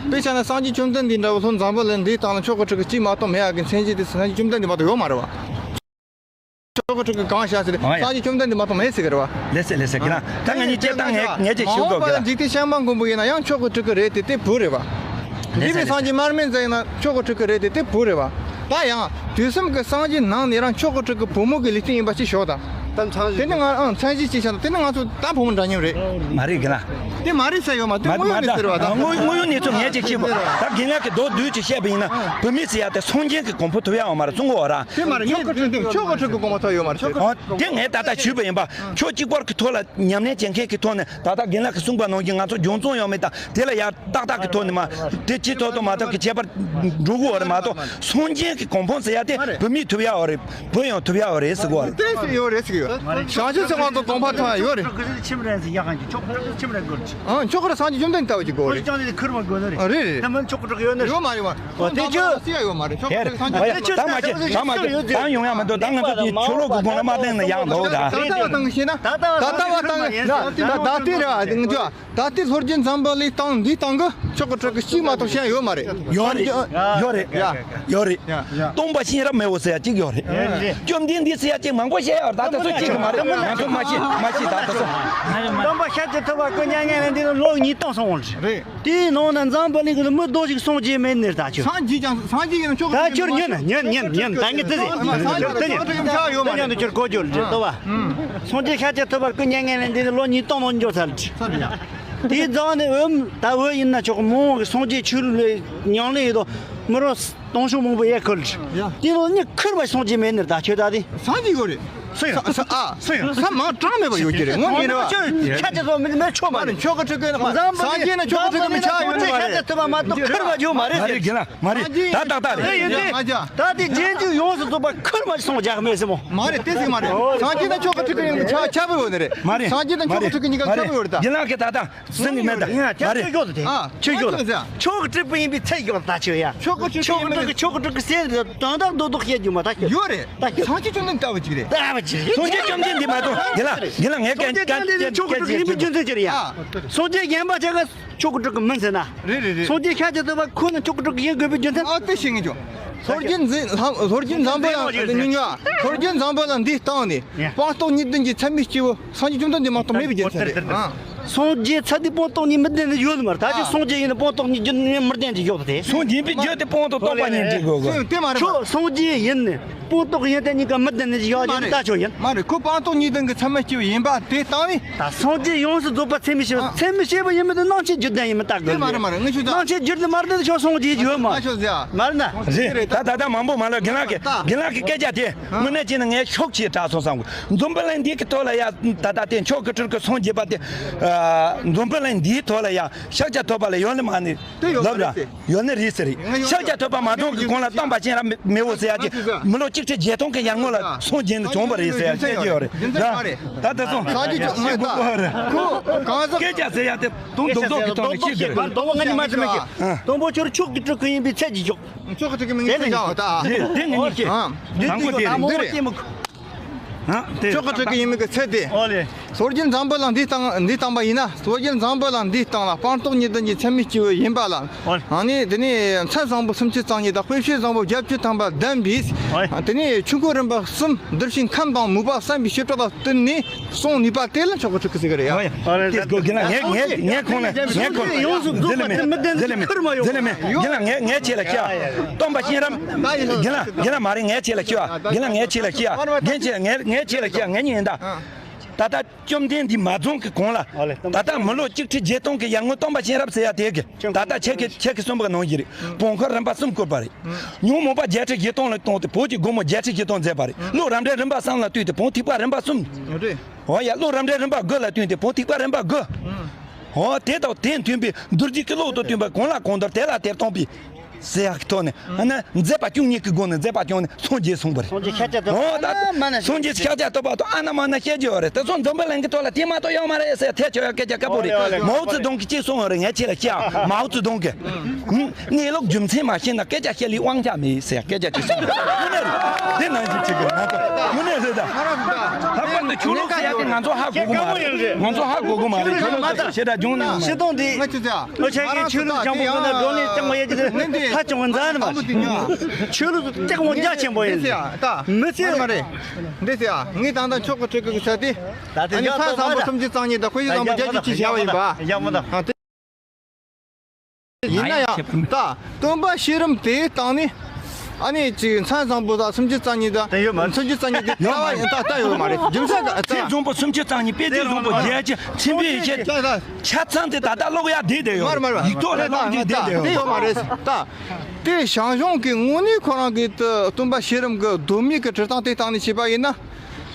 དཔེ་བཞག་ན་སངས་རྒྱས་བཅོམ་ལྡན་འདས་འདྲ་བོ་ལྷོ་འཛམ་བུ་གླིང་འདིའི་སྟེང་ལ་མཆོག་གི་སྤྲུལ་སྐུ་གཅིག་མ་གཏོགས་མེད་ཡག་གི་མཚན་གཞི་དེ་སངས་རྒྱས་བཅོམ་ལྡན་འདས་མ་གཏོགས་ཡོད་མ་རེད་བ། མཆོག་གི་སྤྲུལ་སྐུ་གང་བཞག་ཟེར་ཨང་ཡ། སངས་རྒྱས་བཅོམ་ལྡན་འདས་མ་གཏོགས་མེད་ཟེར་གི་རེད་བ། ལེ་སེ་ལེ་སེ་གི་ན་ད་ང་གཉིས་སྐད་བཏང་ངས་ངས་ཅིག་ཞུ་དགོས་གི་ལ། འཇིག་རྟེན་བྱམས་པ་མགོན་པོ་ཡིན་ན་ཡང་མཆོག་གི་སྤྲུལ་སྐུ་རེད་དེ་དེ་བུ་རེད་བ། ལེ་སེ་འཇིག་པའི་ལེ་སངས་རྒྱས་མར་མེ་མཛད་ཡིན་ན་མཆོག་གི་སྤྲུལ་སྐུ་རེད་དེ་དེ་བུ་རེད་བ། ད་ཡང་དུས་གསུམ་གྱི་སངས་རྒྱས་ནང་ནས་རང་མཆོག་གི་སྤྲུལ་སྐུ་བུ་མོ་གི་ལུས་རྟེན་ཡིན་པ་ཅིག་ཞོག་དང་། ད་མཚན་དེ་ནི་ང་ཨང་མཚན་གཞི་ཅིག་བྱ་དང་དེ་ནི་ང་ཚོ་ད་བུ་མོ་འདྲ་མཉམ་རེད། མ་རེད་གི་ལ། དེ་མ་རེད་ཟེར་ཡོད་མ་དེ་མ་དངོས་ཡོད་མ་གནས་ཚུལ་རེད་བ་ད། དངོས་དངོས་ཡོད་གནས་ཚུལ་ངས་ཅིག་བཤད་པ་ཡིན་ན་བུད་མེད་ཟེར་ཡ་དེ་མདོར་བསྡུས་ཅིག་བཤད་པ་ཡིན་ན་བུད་མེད་ཟེར་ཡ་དེ་སངས་རྒྱས་ཀྱི་གོ་འཕང་ཐོབ་ཡ་ཡོད་མ་རེད་གསུང་གི་ཡོད་ར། དེ་མ་རེད་ངས་མཆོག་གི་སྤྲུལ་སྐུ་མཆོག་གི་སྤྲུལ་སྐུ་གོ་འཕང་ཐོབ་ཡོད་མ་རེད་ཆོག་གི། ཨོ་དེ་ངས་ད་ལྟ་ཞུས་པ་ཡིན་པ་ཕྱོགས་གཅིག་པོར་གི་ཐོག་ལ་ཉམས་ལེན་བྱེད་མཁན་གྱི་ཐོག་ནས་ད་ལྟ་རྒན་ལགས་ཀྱིས་གསུངས་པ་ནང་བཞིན་ང་ཚོ་འཇོན་ཚོང་ཡོད་མེད་དང་དེ་ལ་ཡར་ཏག་ཏག་གི་ཐོག་ནས་མ་དེ་ཅི་ཐོག་ཏུ་མ་ཐོག་གི་ཁྱད་པར་འགྲོ་གི་ཡོད་རེད་མ་གཏོགས་སངས་རྒྱས་ཀྱི་གོ་འཕང་ཟེར་ཡ་དེ་བུད་མེད་ཐོབ་ཡ་ཡོད་རེད། བུ་ཡང་ཐོབ་ཡ་ཡོད་རེད་ཟེར་གོ་རེད། ཏོག་ཙམ་ཡོད་རེད་ཟེར་གི་ཡོད། བྱང་ཆུབ་སེམས་དཔའ་དང་གོ་འཕང་ཐོབ་ཡ་ཡོད་རེད། ཁྱིམ་རེད་ཟེར་ཡག་གང་གི་ཆོག་ཁོ་ཁྱིམ་རེད་དགོས་རེད། ཨང་ཆོག་ཁོ་ར་སངས་རྒྱས་བཅོམ་ལྡན་འདས་ལྟ་བུ་ཅིག་དགོས་རེད། ཁོ་ཅང་ནས་ཁུར་མ་དགོས་ནི་རེད། ཨ་རེད་རེད། ཐ་མལ་ཆོག་ཁོ་ཁྲག་ཡོད་ནི་རེད། ཨོ་དེ་ཆོག་ཁོ་ཁྲག་ཡོད་མ་རེད་ཆོག་ཁོ་ཁྲག་སངས་རྒྱས། ད་མ་བྱེད་ད་མ་བྱེད་ད་མ་བྱེད་ད་ཡོང་ཡ་མི་འདུག་ད་ང་ཚོ་དེ་ཆོས་ལུགས་ཀྱི་སྒོ་ནས་མ་བསྟན་ན་ཡག་འདུག་ད། ད་ལྟ་བ་བཏང་གི་ཤེས་ན་ད་ད་ལྟ་བ་བཏང་གི་ད་ད་ལྟ་དེ་རེད་ཨ་ང་ཚོ། ད་ལྟའི་ལྷོ་རྒྱལ་འཛམ་བུ་གླིང་སྟེང་འདིའི་སྟེང་གི་ཆོག་གི་ཁྲག་གི་གཅིག་མ་གཏོགས་གཞན་ཡོད་མ་རེད། ཡོད་རེད། ཡོད་རེད། ཡོད་རེད། སྟོང་པ་ཤེས་རབ་མེས་པོ་ཟེར་ཡ་གཅིག་ཡོད་རེད། བཅོམ་ལྡན་འདས་ཟེར་ཡ་གཅིག་མང་པོ་བཤད་ཡོད་རེད་ད་ལྟ་ཚོ་གཅིག་གི་མ་རེད་ང་ཚོ་མ་ཤེས་མ་ཤེས་ད་ལྟ་ཚོ། སྟོན་པ་ཤཱཀྱ་ཐུབ་པ་སྐུ་མྱ་ངན་ལས་འདས་ནས་ལོ་ཉིས་སྟོང་སོང་བ་རེད། དེའི་ནང་ན་འཛམ་བུ་གླིང་གི་མི་རྡོ་ཞིག་སངས་རྒྱས་མེད་ནི་ད་ཆོག་སངས་རྒྱས་ཀྱང་སངས་རྒྱས་ཡིན་ན་ཆོག་གི་ད་ཁྱོད་ཉན་ན་ཉན་ཉན་ཉན་ད་ངས་དེ་ཟེར་དེ་ཉན་དེ་ཉན་དུ་ཁྱོད་གོ་རྒྱུ་རེད་ལྟ་བ། སངས་རྒྱས་ཤཱཀྱ་ཐུབ་པ་སྐུ་མྱ་ངན་ལས་འདས་ནས་ལོ་ཉིས་སྟོང་མང་འགྱོ་ཚར་རེད། དེའི་རྫོང་ནས་འོམ་ད་འོད་ཡིན་ན་ཆོག་མང་བོ་གི་སངས་རྒྱས་ཆོས་ལུགས་ལས་ཉམས་ལེན་ཡོད་དོ། མི་རོ་སྟོང་ཕྱུག་མང་པོ་ཡས་ཁུལ་རེད། དེ་ལོ་ཉི་ཁུར་བ་སངས་རྒྱས་མེད་ནི་ད་ཁྱོད་ད་དེ། སངས་རྒྱས་ཡོད་རེད། སུ་ཡོད། ས་ས་ཨ། སུ་ཡོད། ས་མང་གྲངས་མེད་པ་ཡོད་ཀྱི་རེད་ངོ་མ་ནི་རེད་བ། ཁྱོད་ཁྱད་ཆེ་ཚོ་མི་མེད་ཆོག་མ་རེད། ཆོག་གི་ཁྲིག་གི་ནི་མ་འཛམ་བུ་སངས་རྒྱས་ནི་ཆོག་གི་ཁྲིག་གི་མི་ཆགས་ཡོད་ནི་མ་རེད། ཁྱད་ཆེ་ཐུབ་པ་མ་གཏོགས་ཁུར་བ་ཡོད་མ་རེད། མ་རེད་རྒན་ལགས་མ་རེད་ད་ཏག་ཏག་རེད། ཡོད་དེ་ད་དེ་རྗེས་འཇུག་ཡོངས་སུ་རྫོགས་པ་ཁུར་མ་སོང་རྒྱག་མེད་སྲིད་མོ། མ་རེད་དེ་ཟིག་མ་རེད། སངས་རྒྱས་ནི་ཆོག་གི་ཁྲིག་གི་ཡོད་ནི་ཆ་ཁྱད་པར་ཡོད་ནི་རེད། མ་རེད་སངས་རྒྱས་ནི་ཆོག་གི་ཁྲིག་གི་གཉིས་ཀ་ཁྱད་པར་ཡོད་རེད་ད། རྒན་ལགས་ཀྱིས་ད་ལྟ། སུན་གི་མེད་ད། ཡིན་ཡང་ཁྱེད་ཆོས་ཞོག་ཏེ། ཨ། ཆོས་ཞོག་ད། ཆོག་གི་ཁྲིག་པ་ཡིན་པའི་ཚད་ཞོག་ད་ཆོས་ཡ། ཆོག་གི་ཁྲིག་པ་ཡིན་པའི། ཆོག་གི་ཁྲིག་གི་སེམས་དོན་དག་རྡོག་རྡོག་བཤད་རྒྱུ་མ་ད་ཁྱོད། ཡོད་རེད། ད་ཁྱོད། སངས་རྒྱས་བཅོམ་ལྡན་ལྟ་བུ་ཅིག་རེད། ད་བ་ཅི་རེད། སངས་རྒྱས་བཅོམ་ལྡན་འདས་མ་གཏོགས་དེ་ལ་དེ་ལ་ངས་སྐད་སངས་རྒྱས་བཅོམ་ལྡན་འདས་ཆོག་གི་ཁྲིག་ཡིན་པའི་རྒྱུ་མཚན་ཅི་རེད་ཡ། སངས་རྒྱས་གཞན་པ་ཆ་ག་ཆོག་གི་ཁྲིག་གི་མིན་ཟེར་ན། རེད་རེད་རེད། སངས་རྒྱས་ཤཱཀྱ་ཐུབ་པ་ཁོ་ནི་ཆོག་གི་ཁྲིག་གི་ཡིན་དགོས་པའི་རྒྱུ་མཚན། ཨ་དེ་ཤེས་ངེས་ཀྱང་། ལྷོ་རྒྱལ་འཛིན་ལྷ་ལྷོ་རྒྱལ་འཛམ་བུ་གླིང་ཉུང་ཉུང་། ལྷོ་རྒྱལ་འཛམ་བུ་གླིང་འདིའི་སྟེང་ནས་སྤངས་རྟོགས་གཉིས་ལྡན་གྱི་ཚད་མའི་སྐྱེས་བུ། སངས་རྒྱས་བཅོམ་ལྡན་འདས་མ་གཏོགས་མེད་པའི་རྒྱུ་མཚན་རེད། ཨ། སངས་རྒྱས་ཚད་དེ་སྤངས་རྟོགས་གཉིས་མི་ལྡན་ནི་ཡོད་མ་རེད། ད་ཅི་ཨ། སངས་རྒྱས་ཡིན་ན་སྤངས་རྟོགས་གཉིས་རྒྱུ་ནི་མི་ལྡན་གྱི་ཡོད་དེ། སངས་རྒྱས་པའི་རྒྱུ་དེ་སྤངས་རྟོགས་རྟོགས་པ་གཉིས་འདྲེས་དགོས་གོ། དེ་མ་རེད། ཁྱོད་སངས་རྒྱས་ཡིན་ནི་སྤངས་རྟོགས་ཡིན་དེ་གཉིས་ཀ་མི་ལྡན་ནི་ཡོད་ཡིན་ད་ཆོག་ཡིན། མ་རེད་ཁོ་སྤངས་རྟོགས་གཉིས་ལྡན་གྱི་ཚད་མ་སྐྱེས་བུ་ཡིན་པ་དེ་ལྟ་བས། ད་སངས་རྒྱས་ཡོངས་སུ་རྫོགས་པ་ཚད་མའི་སྐྱེས་བུ། ཨ། ཚད་མའི་སྐྱེས་བུ་ཡིན་མིན་དེ་སྣང་ཆའི་རྒྱུད་ལྡན་ཡིན་མིན་ལྟ་དགོས། དེ་མ་རེད་མ་རེད་ངས་ཁྱོད་ད། སྣང་ཆའི་རྒྱུད་དེ་མ་རེད་ད་ཁྱོད་སངས་རྒྱས་ཡོད་མ། ཨ་ཁྱོད་ཟེར། མ་རེད་ན། རེད་ད་ད་ལྟ་མང་པོ་མ་ལ་རྒན་ལགས་ཀྱི་རྒན་ལགས་ཀྱི་སྐད་ཆ་དེ། དངོས་གནས་བྱས་ན་ངས་ཤོག་ཅིག་དྲག་སོང་བསམ་གི། འཛམ་བུ་གླིང་འདི་གི་ཐོག་ལ་ཡ་ད་ལྟ་དེ་མཆོག་གི་སྤྲུལ་སྐུ་སངས་རྒྱས་པ་དེ། ཨ། འཛམ་བུ་གླིང་འདིའི་ཐོག་ལ་ཡ་ཤཱཀྱ་ཐུབ་པ་ལ་ཡོད་ནི་མ་ནི་དེ་ཡོད་ལབ་ར། ཡོད་ནི་རེད་ཟེར་རེད། ཤཱཀྱ་ཐུབ་པ་མ་གཏོགས་ཀྱི་གོང་ལ་སྟོན་པ་སྤྱན་རས་མེས་པོ་ཟེར་ཡ་ཅིག་མི་ལོ་གཅིག་ཁྲི་བརྒྱད་སྟོང་གི་ཡར་སྔོན་ལ་སངས་རྒྱས་ནི་བྱུང་བ་རེད་ཟེར་ཡ་སྐད་ཆ་ཡོད་རེད་ར། ད་ལྟ་སོང་ཤེས་དགོས་པ་རེད། ཁོ་གང་ཟག་སྐད་ཆ་ཟེར་ཡ་དེ་དོན་རྡོག་རྡོག་གི་ཐོག་ནས་ཤེས་དགོས་རེད། དང་པོ་ང་ནི་མ་ཚིམ་མི་ཤེས། དང་པོ་ཁྱོད་མཆོག་གི་སྤྲུལ་སྐུ་ཡིན་པའི་ཚད་ཀྱི་ཞོག་མཆོག་གི་སྤྲུལ་སྐུ་མིན་ཚད་ཀྱི་ཞོག་ད། དེ་དེ་ངས་ནི་ཤེས། དང་པོ་དེ་རེད། འདི་རེད། ཨ་དེ་མཆོག་གི་སྤྲུལ་སྐུ་ཡིན་མིན་གྱི་ཚད་དེ། ཨོ་ལེ། ལྷོ་རྒྱལ་འཛམ་བུ་གླིང་འདིའི་སྟེང་འདི་སྟེང་པ་ཡིན་ན་ལྷོ་རྒྱལ་འཛམ་བུ་གླིང་འདིའི་སྟེང་ལ་སྤངས་རྟོགས་གཉིས་ལྡན་གྱི་ཚད་མའི་སྐྱེས་བུ་ཡིན་པ་ལ། ཨོ་ལེ། ཨ་ནི་དེ་ནས་མཚན་བཟང་པོ་སུམ་ཅུ་རྩ་གཉིས་དང་དཔེ་བྱད་བཟང་པོ་བརྒྱད་ཅུ་ཐམ་པ་ལྡན་པའི། ཨོ་ལེ། དེ་ནས་ཆོས་འཁོར་རིམ་པ་གསུམ་འདིར་ཞིང་ཁམས་དང་མོས་པ་བསམ་པའི་བྱེ་བྲག་དང་བསྟུན་ནས་གསུངས་ནུས་པ་དེ་ལ་མཆོག་གི་སྤྲུལ་སྐུ་ཟེར་གི་རེད་ཡ། ཨོ་ཡ། ཨོ་རེད། དེ་དགོས་གི་ན་ངས་ངས་ངས་ཁོང་ལ་ངས་ཁོང་ཡོངས་སུ་རྫོགས་པ་དེ་མི་ལྡན་ཟེར་ཁུར་མ་ཡོང་། དེ་ལ་མེད་དེ་ལ་མེད་དེ་ལ་མེད་དེ་ལ་མེད་དེ་ལ་མེད་དེ་ལ་མེད་དེ་ལ་མེད། ཡོང་། ངས་ངས་ཁྱེད་ལ་བཤད། སྟོན་པ་སྤྱན་རས་རྒན་ལགས་རྒན་ལགས་མ་རེད། ངས་ཁྱེད་ལ་བཤད་ཨ། རྒན་ལགས་ངས་ཁྱེད་ལ་བཤད་ཨ། རྒན་ཁྱེད་ངས་ངས་ཁྱེད་ལ་བཤད་ངས་ཉིན་ཡིན་ད། ད་ལྟ་བཅོམ་ལྡན་འདས་མ་རྫོང་གི་གོང་ལ་ཨ་ལེ། ད་ལྟ་མི་ལོ་གཅིག་ཁྲི་བརྒྱད་སྟོང་གི་ཡར་སྔོན་སྟོན་པ་སྤྱན་རས་ཟེར་ཡ་དེ་གི་ད་ལྟ་ཁྱེད་ཀྱི་ཁྱེད་ཀྱི་གསུངས་པ་ནང་བཞིན་རེད། བོད་མཁར་རིམ་པ་གསུམ་བསྐོར་བ་རེད། ཉོན་མོངས་པ་བརྒྱད་ཁྲི་བཞི་སྟོང་ལ་བཏང་སྟེ་བོད་ཀྱི་སྒོ་མོ་བརྒྱད་ཁྲི་བཞི་སྟོང་མཛད་པ་རེད། བློ་རབ་འབྲིང་རིམ་པ་གསུམ་ལ་བཏུད་དེ་བོད་ཐེག་པ་རིམ་པ་གསུམ། ཨོ་ཡ། བློ་རབ་འབྲིང་རིམ་པ་དགུ་ལ་བཏུད་དེ་བོད་ཐེག་པ་རིམ་པ་དགུ། ཨོ་དེ་དང་དེ་མཐུན་པའི་རྡོ་རྗེ་ཀུན་ལེགས་དང་བསྟུན་པའི་གང་ལ་གང་འདུལ་དེ་ལ་དེར་སྟོན་པའི། ཟེར་ཡག་གི་ཐོག་ནས་ཨ་ན་མཛད་པ་བཅུ་གཉིས་ཀྱི་སྒོ་ནས་མཛད་པ་བཅུ་གཉིས་སངས་རྒྱས་གསུངས་པ་རེད། སངས་རྒྱས་ཤཱཀྱ་ཐུབ་པ། འོ་ད་ཨ་ན་མ་ན་སངས་རྒྱས་ཤཱཀྱ་ཐུབ་པ་དང་ཨ་ན་མ་ན་བཤད་རྒྱུ་ཡོད་རེད། དེ་ཚོ་འཛམ་བུ་གླིང་གི་ཐོག་ལ་དེ་མ་གཏོགས་ཡོད་མ་རེད་ཟེར། ཐལ་ཆོག་ཡག་སྐད་ཆ་དཀར་པོ་རེད། མའོ་ཙེ་ཏུང་གིས་ཅིག་གསུངས་ཡོད་རེད། ངས་ཁྱེད་ལ་བཤད་ཨ། མའོ་ཙེ་ཏུང་གིས་གནས་ལུགས་རྒྱུ་མཚན་མ་ཤེས་ན་སྐད་ཆ་བཤད་ལས་དབང་ཆ་མེད་ཟེར་ཡག་སྐད་ཆ་ཅིག་གསུངས་ཡོད་རེད། དངོས་གནས་རེད། དེ་ནང་བཞིན་བྱེད་དགོས། ང་ཚོ་དངོས་གནས་རེད་ད། ལྷག་པར་དུ་ཆོས་ལུགས་ཟེར་ཡག་དེ་ང་ཚོ་ཧ་གོ་གི་མ་རེད། ང་ཚོ་ཧ་གོ་གི་མ་རེད། ཆོས་ལུགས་ཞེ་དྲག་སྦྱོང་ནས་ཡོང་། ཤེས་སྟངས་དེ། ང་ཆོས་ཚོ། ཨོ་ཆ་གི་ཆོས་ལུགས་སྦྱང་པོ་ཁོ་ན་འགྲོ་ནས་སྟེང་བ་ཡ་ཅིག་ཧ་ཅང་མཛའ་ནི་མ་རེད། ཆོས་ལུགས་སྟེགས་མོ་རྒྱ་ཆེན་པོ་ཡིན། མི་ཚེ་མ་རེད། འདི་ཟེར་ཨ། ངས་ད་ལྟ་ཆོས་ཁོ་ཁྲིད་གི་ས་དེ། ད་ནི་ཚ་བཟང་པོ་སུམ་ཅུ་རྩ་གཉིས་དང་ཁོ་ཡི་བཟང་པོ་བརྒྱད་ཅུ་གྱིས་བྱས་པ་ཡིན་པ། ཡག་མོ་དང་། ཡིན་ན་ཡང་ད་སྟོན་པ་ཤེས་རབ་དེའི་སྟེང་ནས་ཨ་ནི་ཅིག་མཚན་བཟང་པོ་དང་སུམ་ཅུ་རྩ་གཉིས་དང་། དེ་ཡོད་མ་རེད། སུམ་ཅུ་རྩ་གཉིས་དེ་ལྟ་བ་ཡིན་ད་ལྟ་ཡོད་མ་རེད། རྒྱུ་མཚན་ག་ཚེ་བཟང་པོ་སུམ་ཅུ་རྩ་གཉིས། དཔེ་དེབ་བཟང་པོ་བརྒྱད་ཅུ། ཆེན་པོའི་ཡེ་ཤེས། ཆ་ཚང་དེ་ད་ལྟ་ཀློག་ཡག་བསྡད་བསྡད་ཡོད། མ་རེད་མ་རེད། ཡིག་ཐོག་ལ་ཀློག་རྒྱུ་བསྡད་བསྡད་ཡོད། དེ་ཡོད་མ་རེད། ད་དེ་ཞང་ཞུང་གི་དངོས་གནས་ཁོ་རང་གི་སྟོན་པ་ཤེས་རབ་ཀྱི་གདོད་མའི་གི་འབྲི་སྟངས་དེ་སྟེང་ནས་བྱས་པ་ཡིན་ན།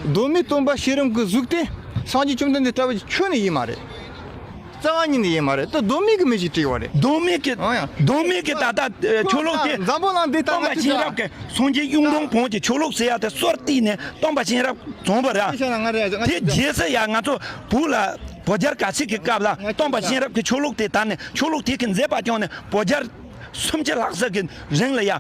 གདོད་མའི་སྟོན་པ་ཤེས་རབ་ཀྱི་གཟུགས་དེ་སངས་རྒྱས་བཅོམ་ལྡན་འདས་ལྟ་བུ་ཆོས་ནི་ཡིན་མ་རེད། རྩ་བ་ཉིད་ནས་ཡིན་མ་རེད། ད་གདོད་མའི་གི་མི་ཞིག་བྲིས་པ་རེད། གདོད་མའི་གི། ཨོ་ཡ། གདོད་མའི་གི་ད་ལྟ་ཆོས་ལུགས་དེ། འཛམ་བུ་གླིང་འདི་ལྟ་སྟོན་པ་ན་ཅི་ཤེས་རབ་ཀྱི་སངས་རྒྱས་གཡུང་དྲུང་བོན་གྱི་ཆོས་ལུགས་ཟེར་ཡ་དེ་སྲོལ་བཏོད་ནས་སྟོན་པ་ཤེས་རབ་བྱུང་བ་རེད། དེ་རྗེས་སུ་ཡ་ང་ཚོ་བོད་ལ་བོད་རྒྱལ་ག་ཚིག་གི་སྐབས་ལ་སྟོན་པ་ཤེས་རབ་ཀྱི་ཆོས་ལུགས་དེ་དར་ནས་ཆོས་ལུགས་དེ་གི་མཛད་པ་བསྐྱངས་ནས་བོད་རྒྱལ་སུམ་ཅུ་ལྷག་ཙམ་གྱི་རིང་ལ་ཡ།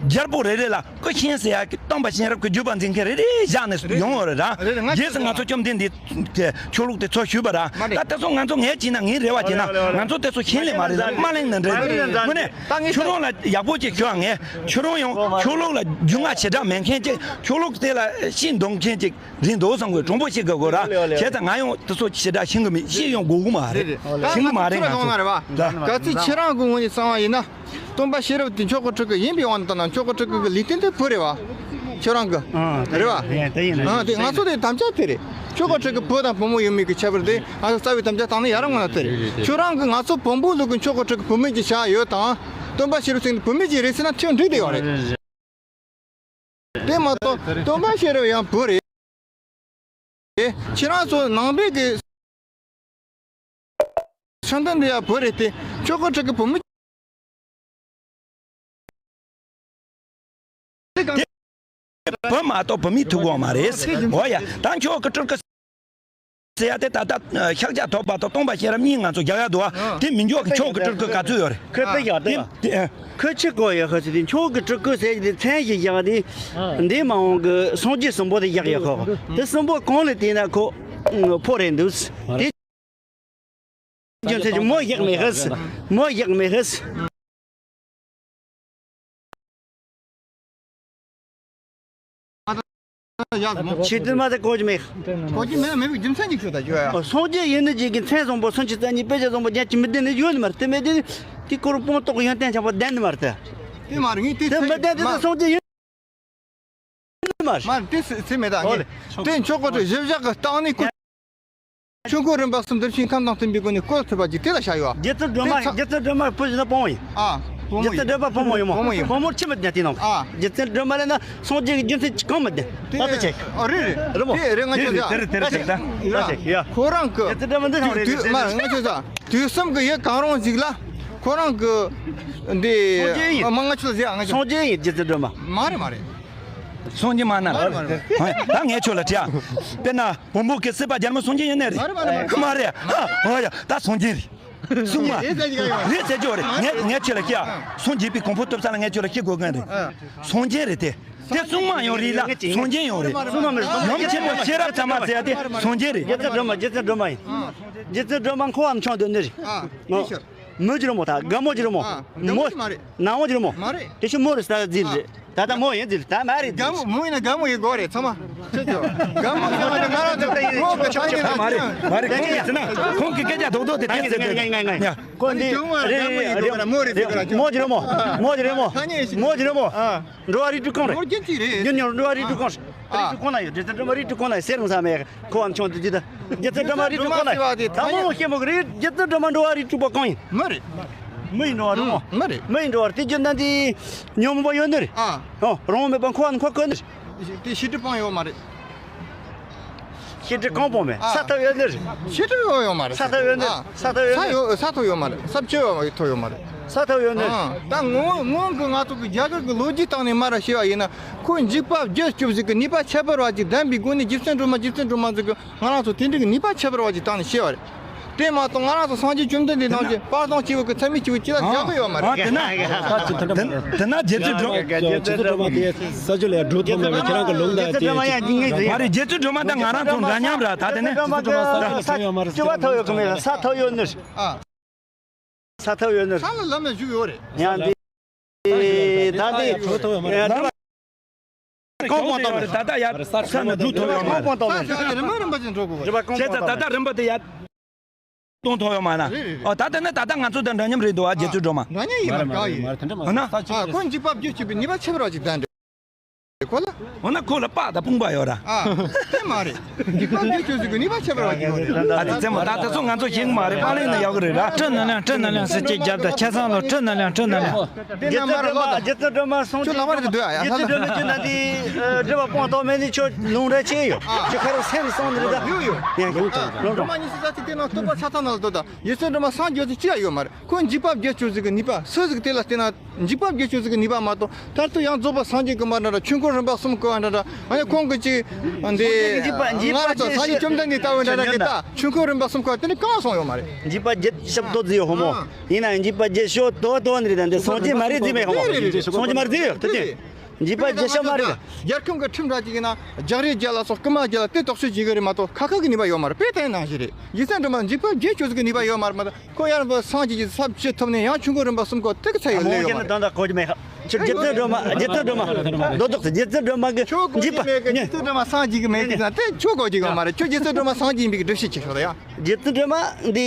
རྒྱལ་པོ་རེ་རེ་ལ་སྐུ་ཆེན་ཟེར་ཡ་གི་སྟོན་པ་ཤེས་རབ་ཀྱི་བརྒྱུད་པ་འཛིན་མཁན་རེ་རེ་བཞག་ནས་ཡོང་བ་རེད་ར། རེད་རེད། ང་རྗེས་སུ་ང་ཚོ་བཅོམ་ལྡན་འདས་ཀྱི་ཆོས་ལུགས་དེ་ཚོ་ཞུས་པ་ར། མ་རེད། ད་དེ་ཚོ་ང་ཚོ་ངས་བྱས་ན་ངའི་རེ་བ་བྱས་ན་ང་ཚོ་དེ་ཚོ་ཤེས་ལེ་མ་རེད་ལ་མ་གླེང་ན་འདྲ། དངོས་གནས་ཁྱོད་རང་ལ་ཡག་པོ་ཅིག་ཞུ་ཨ། ངས་ཁྱོད་རང་ཡང་ཆོས་ལུགས་ལ་རྒྱུས་མངའ་ཞེ་དྲག་མེད་མཁན་ཅིག་ཆོས་ལུགས་དེ་ལ་ཤི་འདོང་མཁན་ཅིག་རེད་འདུག་བསམ་གི། དྲང་པོ་བཤད་དགོས་ར། བྱས་ཙང་ང་ཡང་དེ་ཚོ་ཞེ་དྲག་ཤེས་གི་མེད། ཤེས་ཡང་དགོས་གི་མ་རེད། ཤེས་གི་མ་རེད་ང་ཚོ། ག་ཚོད་ཁྱེད་རང་གི་ངོས་ནས་བསམ་བ་ཡིན་ན། སྟོན་པ་ཤེས་རབ་དེ་ཆོས་ཁོ་ཁྲིད་གི་ཡིན་པའི་དབང་དུ་བཏང་ན་ཆོས་ཁོ་ཁྲིད་གི་ལུས་རྟེན་དེ་བུ་རེད་བ། ཁྱོད་རང་གི། ཨ་རེད་བ། ཡིན་ད་ཡིན་ན། ཨ་དེ་ང་ཚོ་དེ་དམ་བཅའ་དེ་རེད། ཆོས་ཁོ་ཁྲིད་གི་བུ་དང་བུ་མོ་ཡོད་མེད་ཀྱི་ཁྱད་པར་དེ་ང་ཚོ་རྩ་བའི་དམ་བཅའ་བཏང་ནས་ཡ་རང་ངོ་ན་དེ་རེད། ཁྱོད་རང་གི་ང་ཚོ་བོན་པོ་ལུགས་གི་ཆོས་ཁོ་ཁྲིད་གི་བུད་མེད་ཀྱི་ཆ་ཡོད་དང་། སྟོན་པ་ཤེས་རབ་ཚེ་བུད་མེད་ཀྱི་རེད་ཟེར་ན་ཁྱོད་འགྲིག་བསྡད་ཡོད་རེད། དེ་མ་གཏོགས་སྟོན་པ་ཤེས་རབ་ཡང་བུ་རེད། ཁྱེད་རང་ཚོ་ནང་པའི་གི་ཤང་ཏན་འདི་ཡང་བུ་རེད་དེ། ཆོས་ཁོ་ཁྲིད་གི་བུ་མོ། བུ་མ་གཏོགས་བུད་མེད་ཐུག་གོ་མ་རེད། འོ་ཡ། ད་ཆོས་ཁོ་ཁྲིད་གི་ཟེར་ཡ་དེ་ད་ལྟ་ཤཱཀྱ་ཐུབ་པ་དང་སྟོན་པ་ཤེས་རབ་གཉིས་ང་ཚོ་རྒྱག་ཡ་འདུག་ཨ། དེ་མི་འཇོག་གི་ཆོས་ཀྱི་སྤྲུལ་སྐུ་ག་ཚོད་ཡོད་རེད། ཁོས་དཔེ་བཞག་དེ་དེ་ཁོས་ཆི་གོ་ཡོད་ཁ་ཚོད་དེ་ཆོས་ཀྱི་སྤྲུལ་སྐུ་ཟེར་གྱི་དེ་མཚན་ཞིག་བཞག་དེ་འདི་མ་འོང་གི་སངས་རྒྱས་གསུམ་པོ་དེ་བཞག་ཡོད་ཁོ། དེ་གསུམ་པོ་གང་ལ་བལྟས་ན་ཁོ་ཕོ་རེད་འདུག་དེ་རྒྱུ་མཚན་གྱི་མོ་བཞག་མེད་ཧེ། མོ་བཞག་མེད་ཧེ། ཆེ་དུ་མ་དེ་གོ་རྒྱུ་མེད། གོ་རྒྱུ་མེད་ན་མེད་པའི་རྒྱུ་མཚན་ཅིག་ཤོད་ད་ཅོ་ཡ། སངས་རྒྱས་ཡིན་ནི་ཅིག་གི་མཚན་བཟང་པོ་སུམ་ཅུ་རྩ་གཉིས་དཔེ་ཆ་བཟང་པོ་རྒྱ་ཆེ་མི་ལྡན་ནི་ཡོད་ནི་མ་རེད། དེ་མེད་དེ་དེ་ཀོ་རུ་སྤོང་རྟོགས་ཡོན་ཏན་ཆགས་པ་ལྡན་ནི་མ་རེད། དེ་མ་རེད་ངས་དེ་དེ་མི་ལྡན་དེ་དེ་སངས་རྒྱས་ཡིན་ནི་མ་རེད། མ་རེད་དེ་སེ་སེ་མེད་ད་ངས་དེ་མཆོག་གོ་ཁྲི་བཞི་བཞག་གི་སྟེང་ནས་ཀོ། ཆོས་འཁོར་རིམ་པ་གསུམ་འདིར་ཕྱིན་ཁམས་དང་བསྟུན་པའི་སྒོ་ནས་བཀོད་ཐུབ་པ་ཅིག་དེ་ལ་བྱ་ཡོད། རྗེ་བཙུན་སྒྲོལ་མ། དེ་ཚ། རྗེ་བཙུན་སྒྲོལ་མ་བུ་བཞི་ན་སྤོང་བ་ཡིན། ཨ། སྤོང་བ་ཡིན། རྗེ་བཙུན་སྒྲོལ་མ་བུ་མོ་ཡིན་མོ། བུ་མོ་ཡིན། བུ་མོར་ཆི་མི་ལྡན་དེ་ནང་། ཨ། རྗེ་བཙུན་སྒྲོལ་མ་ལས་ན་སངས་རྒྱས་ཀྱི་རྒྱུ་མཚན་གང་མི་ལྡན། དེ་ད་ལྟ་ཆེ། ཨ་རེད་རེད། རི་མོ། དེ་རེད་ང་ཆོ་ཡ། དེ་རེད་དེ་རེད་དེ་རེད། ཡ། ཁོ་རང་གི། རྗེ་བཙུན་སྒྲོལ་མ་འདི་ཚང་རེད། དུས་དུས་མ་ང་ཆོ་ས་དུས་གསུམ་གྱི་ཡུལ་གང་རུང་ཞིག་ལ་ཁོ་རང་གི་འདི། སངས་རྒྱས་ཡིན། མ་ང་ཆོ་ས་ཡ་ང་ཆོ། སངས་རྒྱས་ཡིན་རྗེ་བཙུན་སྒྲོལ་མ། མ་རེད་མ་རེད། སངས་རྒྱས་མ་ན་རེད། ད་ངས་ཁྱོད་ལ་དྲིས་ཨ། དཔེར་ན། བོན་པོ་གི་སྲིད་པ་རྒྱལ་མོ་སངས་རྒྱས་ཡིན་ནི་རེད། མ་རེད་མ་རེད། ཨ། ཨོ་ཡ་ད་སངས་རྒྱས་རེད། སྲུང་མ་རེད་ཟེར་གྱི་ཡོད། རེད་ཟེར་གྱི་ཡོད་རེད། ངས་ངས་ཁྱོད་ལ་སྐྱེ་ཨ། སངས་རྒྱས་པའི་གོ་འཕང་ཐོབ་ས་ལ་ངས་ཁྱོད་ལ་སྐྱེ་དགོས་མཁན་རེད། སངས་རྒྱས་རེད་དེ། དེ་སྲུང་མ་ཡང་རེད་ལ་སངས་རྒྱས་ཡང་རེད། སྲུང་མ་མི་རེད། ཡུམ་ཆེན་པོ་ཤེས་རབ་ཚད་མ་ཟེར་ཡ་དེ་སངས་རྒྱས་རེད། རྗེ་བཙུན་སྒྲོལ་མ། རྗེ་བཙུན་སྒྲོལ་མ་ཡིན། རྗེ་བཙུན་སྒྲོལ་མ་འཁོར་བ་མཆོག་འདོད་ནི་རེད། ཨ། མོ། མོ་གྱི་རི་མོ་ད་དགའ་མོ་གྱི་རི་མོ། ཨ། དགའ་མོ་མོ་གྱི་མ་རེད། ནག་མོ་གྱི་རི་མོ། མ་རེད། དེ་ཤི་མོ་རེད་ད་རྫིལ་རེད། ད་ལྟ་མོ་ཡིན་ཟེར་ད་མ་རེད། རྒན་མོ་མོ་ཡིན་ན་རྒན་མོ་ཡིན་དགོས་རེད་ཚང་མ། ཁྱོད་ཚོ་རྒན་མོ་ཚང་མ་ནི་ང་རང་ཚོ་ངོ་གི་ཆ་ཡིན་ན། མ་རེད་མ་རེད། ཁོང་གིས་ཟེར་ན་ཁོང་གི་སྐད་ཆ་རྡོག་རྡོག་དེ་དེ་ཟེར་དེ། ཁོ་འདི་རྒན་མོ་ཡིན་དགོས་ན་མོ་རེད་ཟེར་དགོས་ན་ཁྱོད། མོ་གྱི་རི་མོ། མོ་གྱི་རི་མོ། མོ་གྱི་རི་མོ། འགྲོ་བ་རིགས་དྲུག་གང་རེད། མོ་རྒྱུན་གཅིག་རེད། རྒྱུན་ཡོད་འགྲོ་བ་རིགས་དྲུག་གང་རེད། རིགས་དྲུག་གང་ན་ཡོད། རྗེ་བཙུན་སྒྲོལ་མ་རིགས་དྲུག་གང་ན་ཡོད་ཟེར་མི་ས་མེད། ཁོ་བ་མཆོག་འདི་ཅི་ད། རྗེ་བཙུན་སྒྲོལ་མ་རིགས་དྲུག་གང་ན་ཡོད། ད་མོ་མོ་ཤེས་མོ་གི་རེད། རྗེ་བཙུན་སྒྲོལ་མ་འགྲོ་བ་རིགས་དྲུག་པ་གང་ཡིན། མི་རེད། མི་ཡིན་འགྲོ་བ་རེད་མོ། མི་རེད། མི་ཡིན་འགྲོ་བ་རེད། དེ་རྒྱུ་ན་འདི་ཉོན་མོངས་པ་ཡོད་ནི་རེད། ཨ། ཨོ་རང་དབང་མེད་པ་འཁོར་བ་ནི་འཁོར་དཀོན་ནི་རེད། དེ་ཤི་དྲི་སྤང་ཡོད་མ་རེད། ཤི་དྲི་གང་སྤོང་མེད། ཨ། ས་ཐོབ་ཡོད་ནི་རེད། ཤི་དྲི་ཡོད་ཡོད་མ་རེད། ས་ཐོབ་ཡོད་ནི་རེད། ཨ། ས་ཐོབ་ཡོད་ས་ནི་ཡོད་ས་ཐོབ་ཡོད་མ་རེད། ས་བཅད་ཡོད་ཐོབ་ཡོད་མ་རེད། ས་ཐོབ་ཡོད་ནི། ཨང་། ད་སྔོན་སྔོན་གྱི་ང་ཚོ་གི་རྒྱ་གར་གྱི་ལོ་རྒྱུས་སྟེང་ནས་མར་བཤད་པ་ཡིན་ན། ཁོ་འཇིགས་པ་བརྒྱད་སྐྱོབ་ཟིག་གི་ནུས་པ་ཁྱད་པར་བ་ཅིག་ལྡན་པའི་སྒོ་ནས་རྗེ་བཙུན་སྒྲོལ་མ་རྗེ་བཙུན་སྒྲོལ་མ་ཟིག་གི་ང་རང་ཚོ་དེ་འདྲའི་གི་ནུས་པ་ཁྱད་པར་བ་ཅིག་བཏང་ནས་བཤད་པ་རེད། དེ་མ་གཏོགས་ང་རང་ཚོ་སངས་རྒྱས་བཅོམ་ལྡན་འདས་ནང་བཞིན་དཔལ་བཟང་སྐྱེས་བུ་གི་ཚད་མེད་སྐྱེས་བུ་ཅི་ལ་རྒྱག་གི་ཡོད་མ་རེད། དེ་ན་དེ་ན་རྗེ་བཙུན་སྒྲོལ་མ། རྗེ་བཙུན་སྒྲོལ་མ་དེ་ས་ཆུ་ལ་འགྲོ་ཐུབ་མེད་པ་ཁྱེད་རང་གི་ལུང་དང་དེ་མ་རེད། རྗེ་བཙུན་སྒྲོལ་མ་དང་ང་རང་ཚོ་འདྲ་མཉམ་ར། ད་དེ་ནས་ས་ཐོབ་ཡོད་གི་མེད་ལ། ས་ཐོབ་ཡོད་ནི། ས་ཐོབ་ཡོད་ནི། ས་ལ་ལམ་ལ་བཞུགས་ཡོད་རེད། ཡང་འདི་ད་འདི་གང་སྤོང་ཐོབ་ཡོད་མ་རེད། ད་ལྟ་ཡར་ས་ནས་འགྲོ་ཐུབ་ཡོད་མ་རེད། གང་སྤོང་ཐོབ་མེད། ས་ཆ་རིམ་པ་རིམ་པ་ཅིག་འགྲོ་དགོས་རེད། བྱས་ཙང་ད་ལྟ་རིམ་པ་དེ་ཡར་གཏོང་ཐུབ་ཡོད་མ་རེད། ཨོ་ད་ལྟ་ནི་ད་ལྟ་ང་ཚོ་དང་འདྲ་མཉམ་རེད་འདུག་ཨ། རྗེ་བཙུན་སྒྲོལ་མ། འདྲ་མཉམ་ཡིན་པ་ག་ཡིན། ཨ་ན། ཨ་ཁོ་འཇིགས་པ་བརྒྱད་སྐྱོབ་པའི་ནུས་པ་ཁྱད་པར་བ་ཅིག་ལྡན་རེད། ཁོ་ལ། འོ་ན་ཁོ་ལ་དཔའ་དང་དཔུང་པ་ཡོད་ར། ཨ། དེ་མ་རེད། འཇིགས་པ་བརྒྱད་སྐྱོབ་ཟེར་གི་ནུས་པ་ཁྱད་པར་བ་ཅིག་ཡོད་རེད། ཨ་དེ་ཙེ་མོ་ད་ད་ཚོ་ང་ཚོ་ཤེས་གི་མ་རེད། པཱ་ལིང་ནས་ཡག་གི་རེད་ར། སྤྲིན་ནོར་ལེན། སྤྲིན་ནོར་ལེན་ཟེར་གྱི་རྒྱབ་དང་ཆ་ཚང་ལོ། སྤྲིན་ནོར་ལེན། སྤྲིན་ནོར་ལེན། རྗེ་བཙུན་སྒྲོལ་མ། རྗེ་བཙུན་སྒྲོལ་མ་སངས་རྒྱས། ཁྱོད་ལག་པ་རེད་འདུག་ཨ། ཡ་རྗེ་བཙུན་སྒྲོལ་མ་ཁྱོད་ན་དེ་སྒྲུབ་པ་སྤོང་ཐོབ་མེད་ནི། ཁྱོད་ལུང་ར་ཆེ་ཡོད། ཁྱོད་ཁ་རོག་སེམས་སོང་ནི་རེད་ད། ཡོད་ཡོད། ཡ་ཡོད། སྒྲོལ་མ་ཉི་ཤུ་རྩ་གཅིག་དེ་ནང་སྟོན་པ་ཆ་ཚང་ནང་ལ་འདུག་ད། རྗེ་བཙུན་སྒྲོལ་མ་སངས་རྒྱས་ཅི་ཡང་ཡོད་མ་རེད། ཁོ་འཇིགས་པ་བརྒྱད་སྐྱོབ་ཟེར་གི་ནུས་པ་སུ་ཟིག་དེ་ལ་བརྟེན་ན། འཇིགས་པ་བརྒྱད་སྐྱོབ་ཟེར་གི་ནུས་པ་མ་གཏོགས་མཐར་ཐུག་ཡང་རྫོགས་པ་སངས་རྒྱས་གི་མ་འདྲ་འདྲ། ཆོས་འཁོར་རིམ་པ་གསུམ་བསྐོར་བ་འདྲ་འདྲ། ཨ་ནི་ཁོང་གི་ཅིག་འདི་འཇིགས་པ་འཇིགས་པ་ང་རང་ཚོ་སངས་རྒྱས་བཅོམ་ལྡན་འདས་ལྟ་བུ་འདྲ་འདྲ་གི་ད་ཆོས་འཁོར་རིམ་པ་གསུམ་བསྐོར་དེ་ནི་གང་སོང་ཡོད་མ་རེད། འཇིགས་པ་བརྒྱད་ཞབས་ཏོག་ཙི་ཡོད་ཧོ་མོ། ཨ། ཡིན་ན་ཡང་འཇིགས་པ་བརྒྱད་ཞོ་དོ་དོ་ནི་རེད། ད་འདི་སངས་རྒྱས་མ་རེད་ཟེར་མེད་ཧོ་མོ། སངས་རྒྱས་མ་རེད་ཟེར་ཡོད་དེ་དེ། འཇིགས་པ་བརྒྱད་ཞོ་མ་རེད། རྒྱལ་ཁམས་ཀྱི་ཁྲིམས་འདྲ་ཅིག་ཡིན་ན་རྒྱག་རེས་རྒྱག་ལ་སོགས་རྐུ་མ་རྒྱག་ལ་དེ་དོགས་གཅོད་བྱེད་གི་རེད་མ་གཏོགས་ཁ་ཁ་གི་ནུས་པ་ཡོད་མ་རེད། དཔེ་དེ་ནང་བཞིན་རེད། རྗེ་བཙུན་སྒྲོལ་མ་འཇིགས་པ་བརྒྱད་སྐྱོབ་ཟེར་གི་ནུས་པ་ཡོད་མ་རེད་མ་གཏོགས། ཁོ་ཡར་བ་སངས་རྒྱས་ཀྱི་ས་བཅུ་ཐོབ་ནས་ཡང་ཆོས་འཁོར་རིམ་པ་གསུམ་བསྐོར་དེ་གི་ཚད་ཡོད་ལེ་ཡོད་མ་རེད། ད་ད་གོ་རྒྱུ་མེད་ཁ། ཁྱོད་རྗེ་བཙུན་སྒྲོལ་མ། རྗེ་བཙུན་སྒྲོལ་མ། རྡོ་རྡོག་ཚེ་རྗེ་བཙུན་སྒྲོལ་མ་གི་ཁྱོད་གོ་འཇིགས་རྒྱུ་མེད་གི། པ། རྗེ་བཙུན་སྒྲོལ་མ་སངས་རྒྱས་གི་མེད་གི་ཟེར་ན་དེ་ཁྱོད་གོ་རྒྱུ་ཡོད་མ་རེད། ཁྱོད་རྗེ་བཙུན་སྒྲོལ་མ་སངས་རྒྱས་ཡིན་པའི་གི་སྒྲུབ་བྱེད་ཅིག་ཤོག་ད་ཡ། རྗེ་བཙུན་སྒྲོལ་མ་འདི་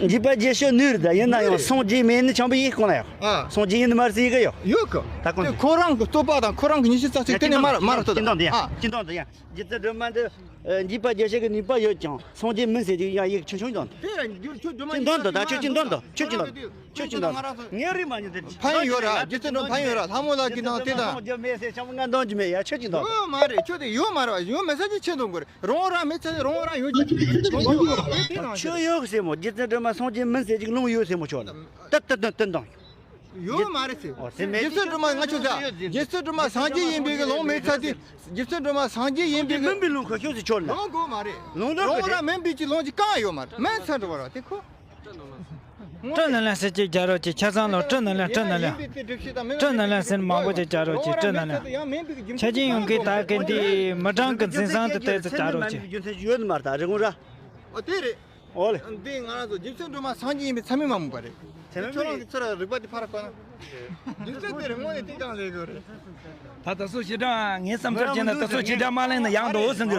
འཇིགས་པ་བརྒྱད་སྐྱོབ་ནུས་རེད། ད་ཡིན་ན་ཡང་སངས་རྒྱས་མེད་ནི་ཆང་པ་ཡིན་ཁོ་ན་ཡ། ཨ། སངས་རྒྱས་ཡིན་ནི་མ་རེད་ཟེར་གི་ཡོད། ཡོད་གི། ད་གོ་དེ་ཁོ་རང་གི་རྩོད་པ་དང་ཁོ་རང་གི་ཉི་ཤུ་རྩ་གཅིག་དེ་ནས་མར་མར་ལྟོས་དང་། ཨ། སྤྱི་དོན་དུ་ཡ། རྗེ་བཙུན་སྒྲོལ་མ་འདི་འཇིགས་པ་བརྒྱད་སྐྱོབ་ཀྱི་ནུས་པ་ཡོད་ཀྱང་སངས་རྒྱས་མིན་ཟེར་གྱི་ཡང་ཡིག་ཆུང་ཆུང་དང་། དེ་ཡང་ཁྱོད་སྒྲོལ་མ་སྤྱི་དོན་དུ་ད་ཁྱོད་སྤྱི་དོན་དུ། ཁྱོད་སྤྱི་དོན་དུ། ཁྱོད་སྤྱི་དོན་དུ། ངའི་རིགས་མ་ཉིད་དེ། ཕན་ཡོད་ར། རྗེ་བཙུན་སྒྲོལ་མ་ཕན་ཡོད་ར། ལྷ་མོ་ལགས་ཀྱི་ནང་དེ་དང་། སངས་རྒྱས་མེད་ཟེར་ཆང་པ་ང་འདོན་གྱི་མེད་ཡ། ཁྱོད་སྤྱི་དོན་དུ། ཡོད་མ་རེད། ཁྱོད་དེ་ཡོད་མ་རེད་བ། ཡོད་མེད་ས་ཅིག་ཆེ་འདོན་དགོས་རེད། རང་རང་མེད་ཚེ་རང་རང་ཡོད་ཀྱི། ཁྱོད་ཡོད་ཟེར་མོ། རྗེ་བཙུན་སྒྲོལ་མ་སངས་རྒྱས་མིན་ཟེར་ཅིག་ལུང་ཡོད་ཟེར་མོ་ཁྱོད་ལ། ཏི་ཏི་ཏི་ཏི་དང་། ཡོད་མ་རེད་ཟེར། ཨོ་དེ་མེད། རྗེ་བཙུན་སྒྲོལ་མ་ང་ཆོས་ཟེར། རྗེ་བཙུན་སྒྲོལ་མ་སངས་རྒྱས་ཡིན་པའི་གི་ལུང་མེད་ཚ་དེ། རྗེ་བཙུན་སྒྲོལ་མ་སངས་རྒྱས་ཡིན་པའི་གི། མིན་པའི་ལུང་ཁ་ཤོད་ཟེར་ཁྱོད་ལ། ལུང་དགོས་མ་རེད། ལུང་དགོས་རང་རང་མིན་པའི་ཅི་ལུང་ཅི་གང་ཡོད་མ་རེད། མེད་ཚ་འགྲོ་བ་ར་དེ་ཁོ། སྤྲིན་ནོར་ལེན་ཟེར་ཅིག་རྒྱག་རོགས་གྱིས། ཆ་ཚང་ལོ། སྤྲིན་ནོར་ལེན། སྤྲིན་ནོར་ལེན། སྤྲིན་ནོར་ལེན་ཟེར་མང་པོ་ཅིག་རྒྱག་རོགས་གྱིས། སྤྲིན་ནོར་ལེན། ཆ་རྐྱེན་ཡོང་གི་ད་གི་འདི་མི་གྲངས་ཀྱི་འཛིན་བཟང་དུ་བལྟས་ཚུལ་རྒྱག་རོགས་གྱིས། ཡོད་མ་རེད་ད་རེ་ངོ་ར། ཨོ་དེ་རེད། ཨོ་ལེ། འདི་ང་རང་ཚོ་རྗེ་བཙུན་སྒྲོལ་མ་སངས་རྒྱས་ཡིན་པའི་མཚན་མིང་མ་མུས་པ་རེད། མཚན་མིང་ཁྱོད་རང་གི་ཚུར་རིག་པ་དེ་ཕར་བཀོད་ན། རྒྱུ་མཚན་དེ་རེད། དངོས་གནས་དེ་ཀྱང་ལས་དགོས་རེད། ད་ད་སོ་ཞེ་དྲག་ངའི་བསམ་འཆར་བྱས་ན་ད་སོ་ཞེ་དྲག་མ་གླེང་ན་ཡག་འདུག་ཟེར་གི།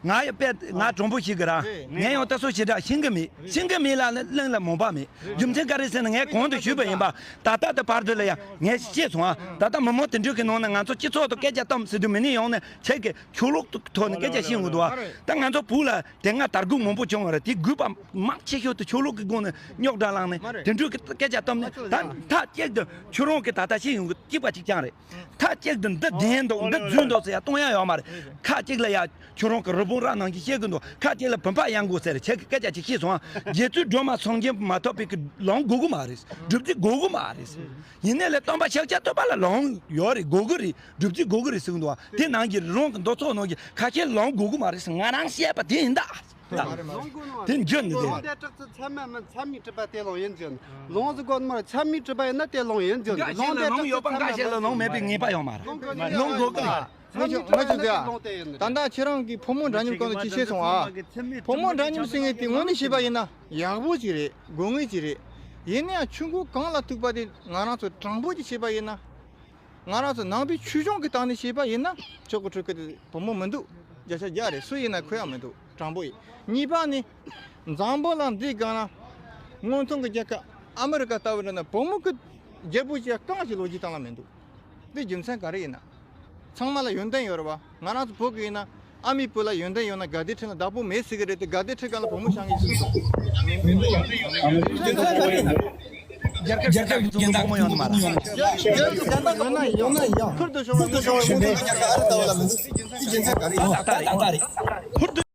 ང་ཡི་དཔེ་ང་དྲང་པོ་ཞིག་གི་ར། ངས་ཡང་ད་སོ་ཞེ་དྲག་ཤེས་གི་མེད། ཤེས་གི་མེད་ལ་གླེང་ལ་མོངས་པ་མེད། རྒྱུ་མཚན་ག་རེ་ཟེར་ན་ངས་གོང་དུ་ཞུས་པ་ཡིན་པ། ད་ལྟ་དེ་བར་དུ་ལ་ཡང་ངས་ཤེས་སོང་ཨ། ད་ལྟ་མི་མང་དེ་འདྲ་གི་ནང་ན་ང་ཚོ་སྤྱི་ཚོགས་དུ་སྐད་ཆ་གཏམ་ཟེར་དུས་མི་ནི་ཡོང་ནས་ཁྱེད་ཀྱི་ཆོས་ལུགས་ཐོག་ནས་སྐད་ཆ་བཤད་འོང་གི་འདུག་ཨ། ད་ང་ཚོ་བོད་ལ་དེ་སྔ་དར་རྒུད་མང་པོ་བྱུང་བ་རེད། དེ་རྒུད་པ་མང་ཆེ་ཤོས་དེ་ཆོས་ལུགས་ཀྱི་སྒོ་ནས་རྙོག་དྲ་བསླངས་ནས་དེ་འདྲ་གི་སྐད་ཆ་བཏབ་ནས་ད་མཐའ་གཅིག་ཏུ་ཁྱོད་རང་གི་ད་ལྟ་ཤེས་ཡོང་གི་གཅིག་པ་གཅིག་རྐྱང་རེད། མཐའ་གཅིག་ཏུ་འདི་བདེན་འདུག་འདི་རྫུན་འདུག་ཟེར་ཡ་གཏོང་ཡ་ཡོད་མ་རེད། ཁ་གཅིག་ལ་ཡ་ཁྱོད་རང་གི་རི་བོང་རྭ་ནང་གི་བཤད་གི་འདུག་ཁ་གཅིག་ལ་བུམ་པ་གཡང་དགོས་ཟེར་ཁྱེད་ཀྱི་སྐད་ཆ་ཅིག་ཤེས་སོང་ཨ། རྗེ་བཙུན་སྒྲོལ་མ་སངས་རྒྱས་མ་ཐོབ་པའི་གི་ལོང་དགོས་གི་མ་རེད། སྒྲུབ་རྫས་དགོས་གི་མ་རེད། ཡིན་ནའི་ལས་སྟོན་པ་ཤཱཀྱ་ཐུབ་པ་ལ་ལོང་ཡོད་རེད། དགོས་གི་རེད། སྒྲུབ་རྫས་དགོས་གི་རེད་ཟེར་གི་འདུག་ཨ། དེ་ནང་གི་རི་ལུང་གི་འདུ་ཚོགས་ནང་གི་ཁ་ཤས་ལོང་དགོས་གི་མ་རེད་ཟེར་ང་རང་བཤད་པ་དེ་ཡིན་ད། ལོང་དགོས་ནོ་དེ་འཇོན་ནི་དེ། ལོང་དེ་དྲག་ཚུལ་ཚད་མ་མིན་ཚད་མའི་གྲུབ་པ་དེ་ལོང་ཡིན་འཇོན། ལོང་ཟེར་གོ་ནོ་ཚད་མའི་གྲུབ་པ་ཡིན་ན་དེ་ལོང་ཡིན་འཇོན། འགའ་ཞིག་ལ་ལོང་ཡོད་པ་འགའ་ཞིག་ལ་ལོང་མེད་པའི་ངེས་པ་ཡོད་མ་རེད། ལོང་དགོས་གི་ལ། ང་ཚོ་ང་ཚོ་འདི་ཨ། ད་ལྟ་ཁྱེད་རང་གིས་ཕོ་མོ་འདྲ་མཉམ་སྐོར་ལ་ཅི་བཤད་སོང་ཨ། ཕོ་མོ་འདྲ་མཉམ་ཟེར་མཁན་དེ་དངོས་གནས་བཤད་པ་ཡིན་ན་ཡག་པོ་ཅིག་རེད། དགོས་ངེས་ཅིག་རེད། ཡིན་ན་ཡང་ཆོས་འཁོར་གང་ལ་ཐུག་པ་དེ་ང་རང་ཚོ་དྲང་པོ་ཅིག་བཤད་པ་ཡིན་ན། ང་རང་ཚོ་ནང་པའི་ཆོས་གཞུང་གི་སྟེང་ནས་བཤད་པ་ཡིན་ན་ཆོས་སྐུ་ཁྲུས་ཁུ་དེ་བུ་མོ་མི་འདུག་བརྒྱ་ཆ་བརྒྱ་རེད། སུ་ཡིན་ན་ཁོ་ཡང་མི་འདུག་དྲང་པོ་ཡིན། གཉིས་པ་ནི། འཛམ་བུ་གླིང་འདིའི་སྒང་ལ་སྔོན་ཐོན་གྱི་རྒྱལ་ཁབ་ཨ་མི་རི་ཀ་ལྟ་བུ་འདྲ་ན་བུ་མོ་གི་རྒྱལ་པོ་ཅིག་རྐང་ཞིག་ལོ་རྒྱུས་སྟེང་ལ་མི་འདུག་འདི་རྒྱུ་མཚན་ག་རེ་ཡིན་ན། ཚང་མ་ལ་ཡོན་ཏན་ཡོད་རེད་བ། ང་རང་ཚོ་བོད་ཀྱི་ཡིན་ན་ཨ་མའི་བུ་ལ་ཡོན་ཏན་ཡོད་ན་དགའ་ལྡན་ཁྲི་ལ་བདག་པོ་མེད་ཟེར་གི་རེད་དེ། དགའ་ལྡན་ཁྲི་སྒང་ལ་བུ་མོ་བཞེངས་ཡིན་ཟེར་གི་འདུག་རྒྱལ་ཁབ་ཀྱི་ཚོགས་པ་མང་པོ་ཡོད་ནི་མ་རེད། ཁུར་དུ་ཤོར་བའི་ངོ་ཚ་ཁུར་དུ།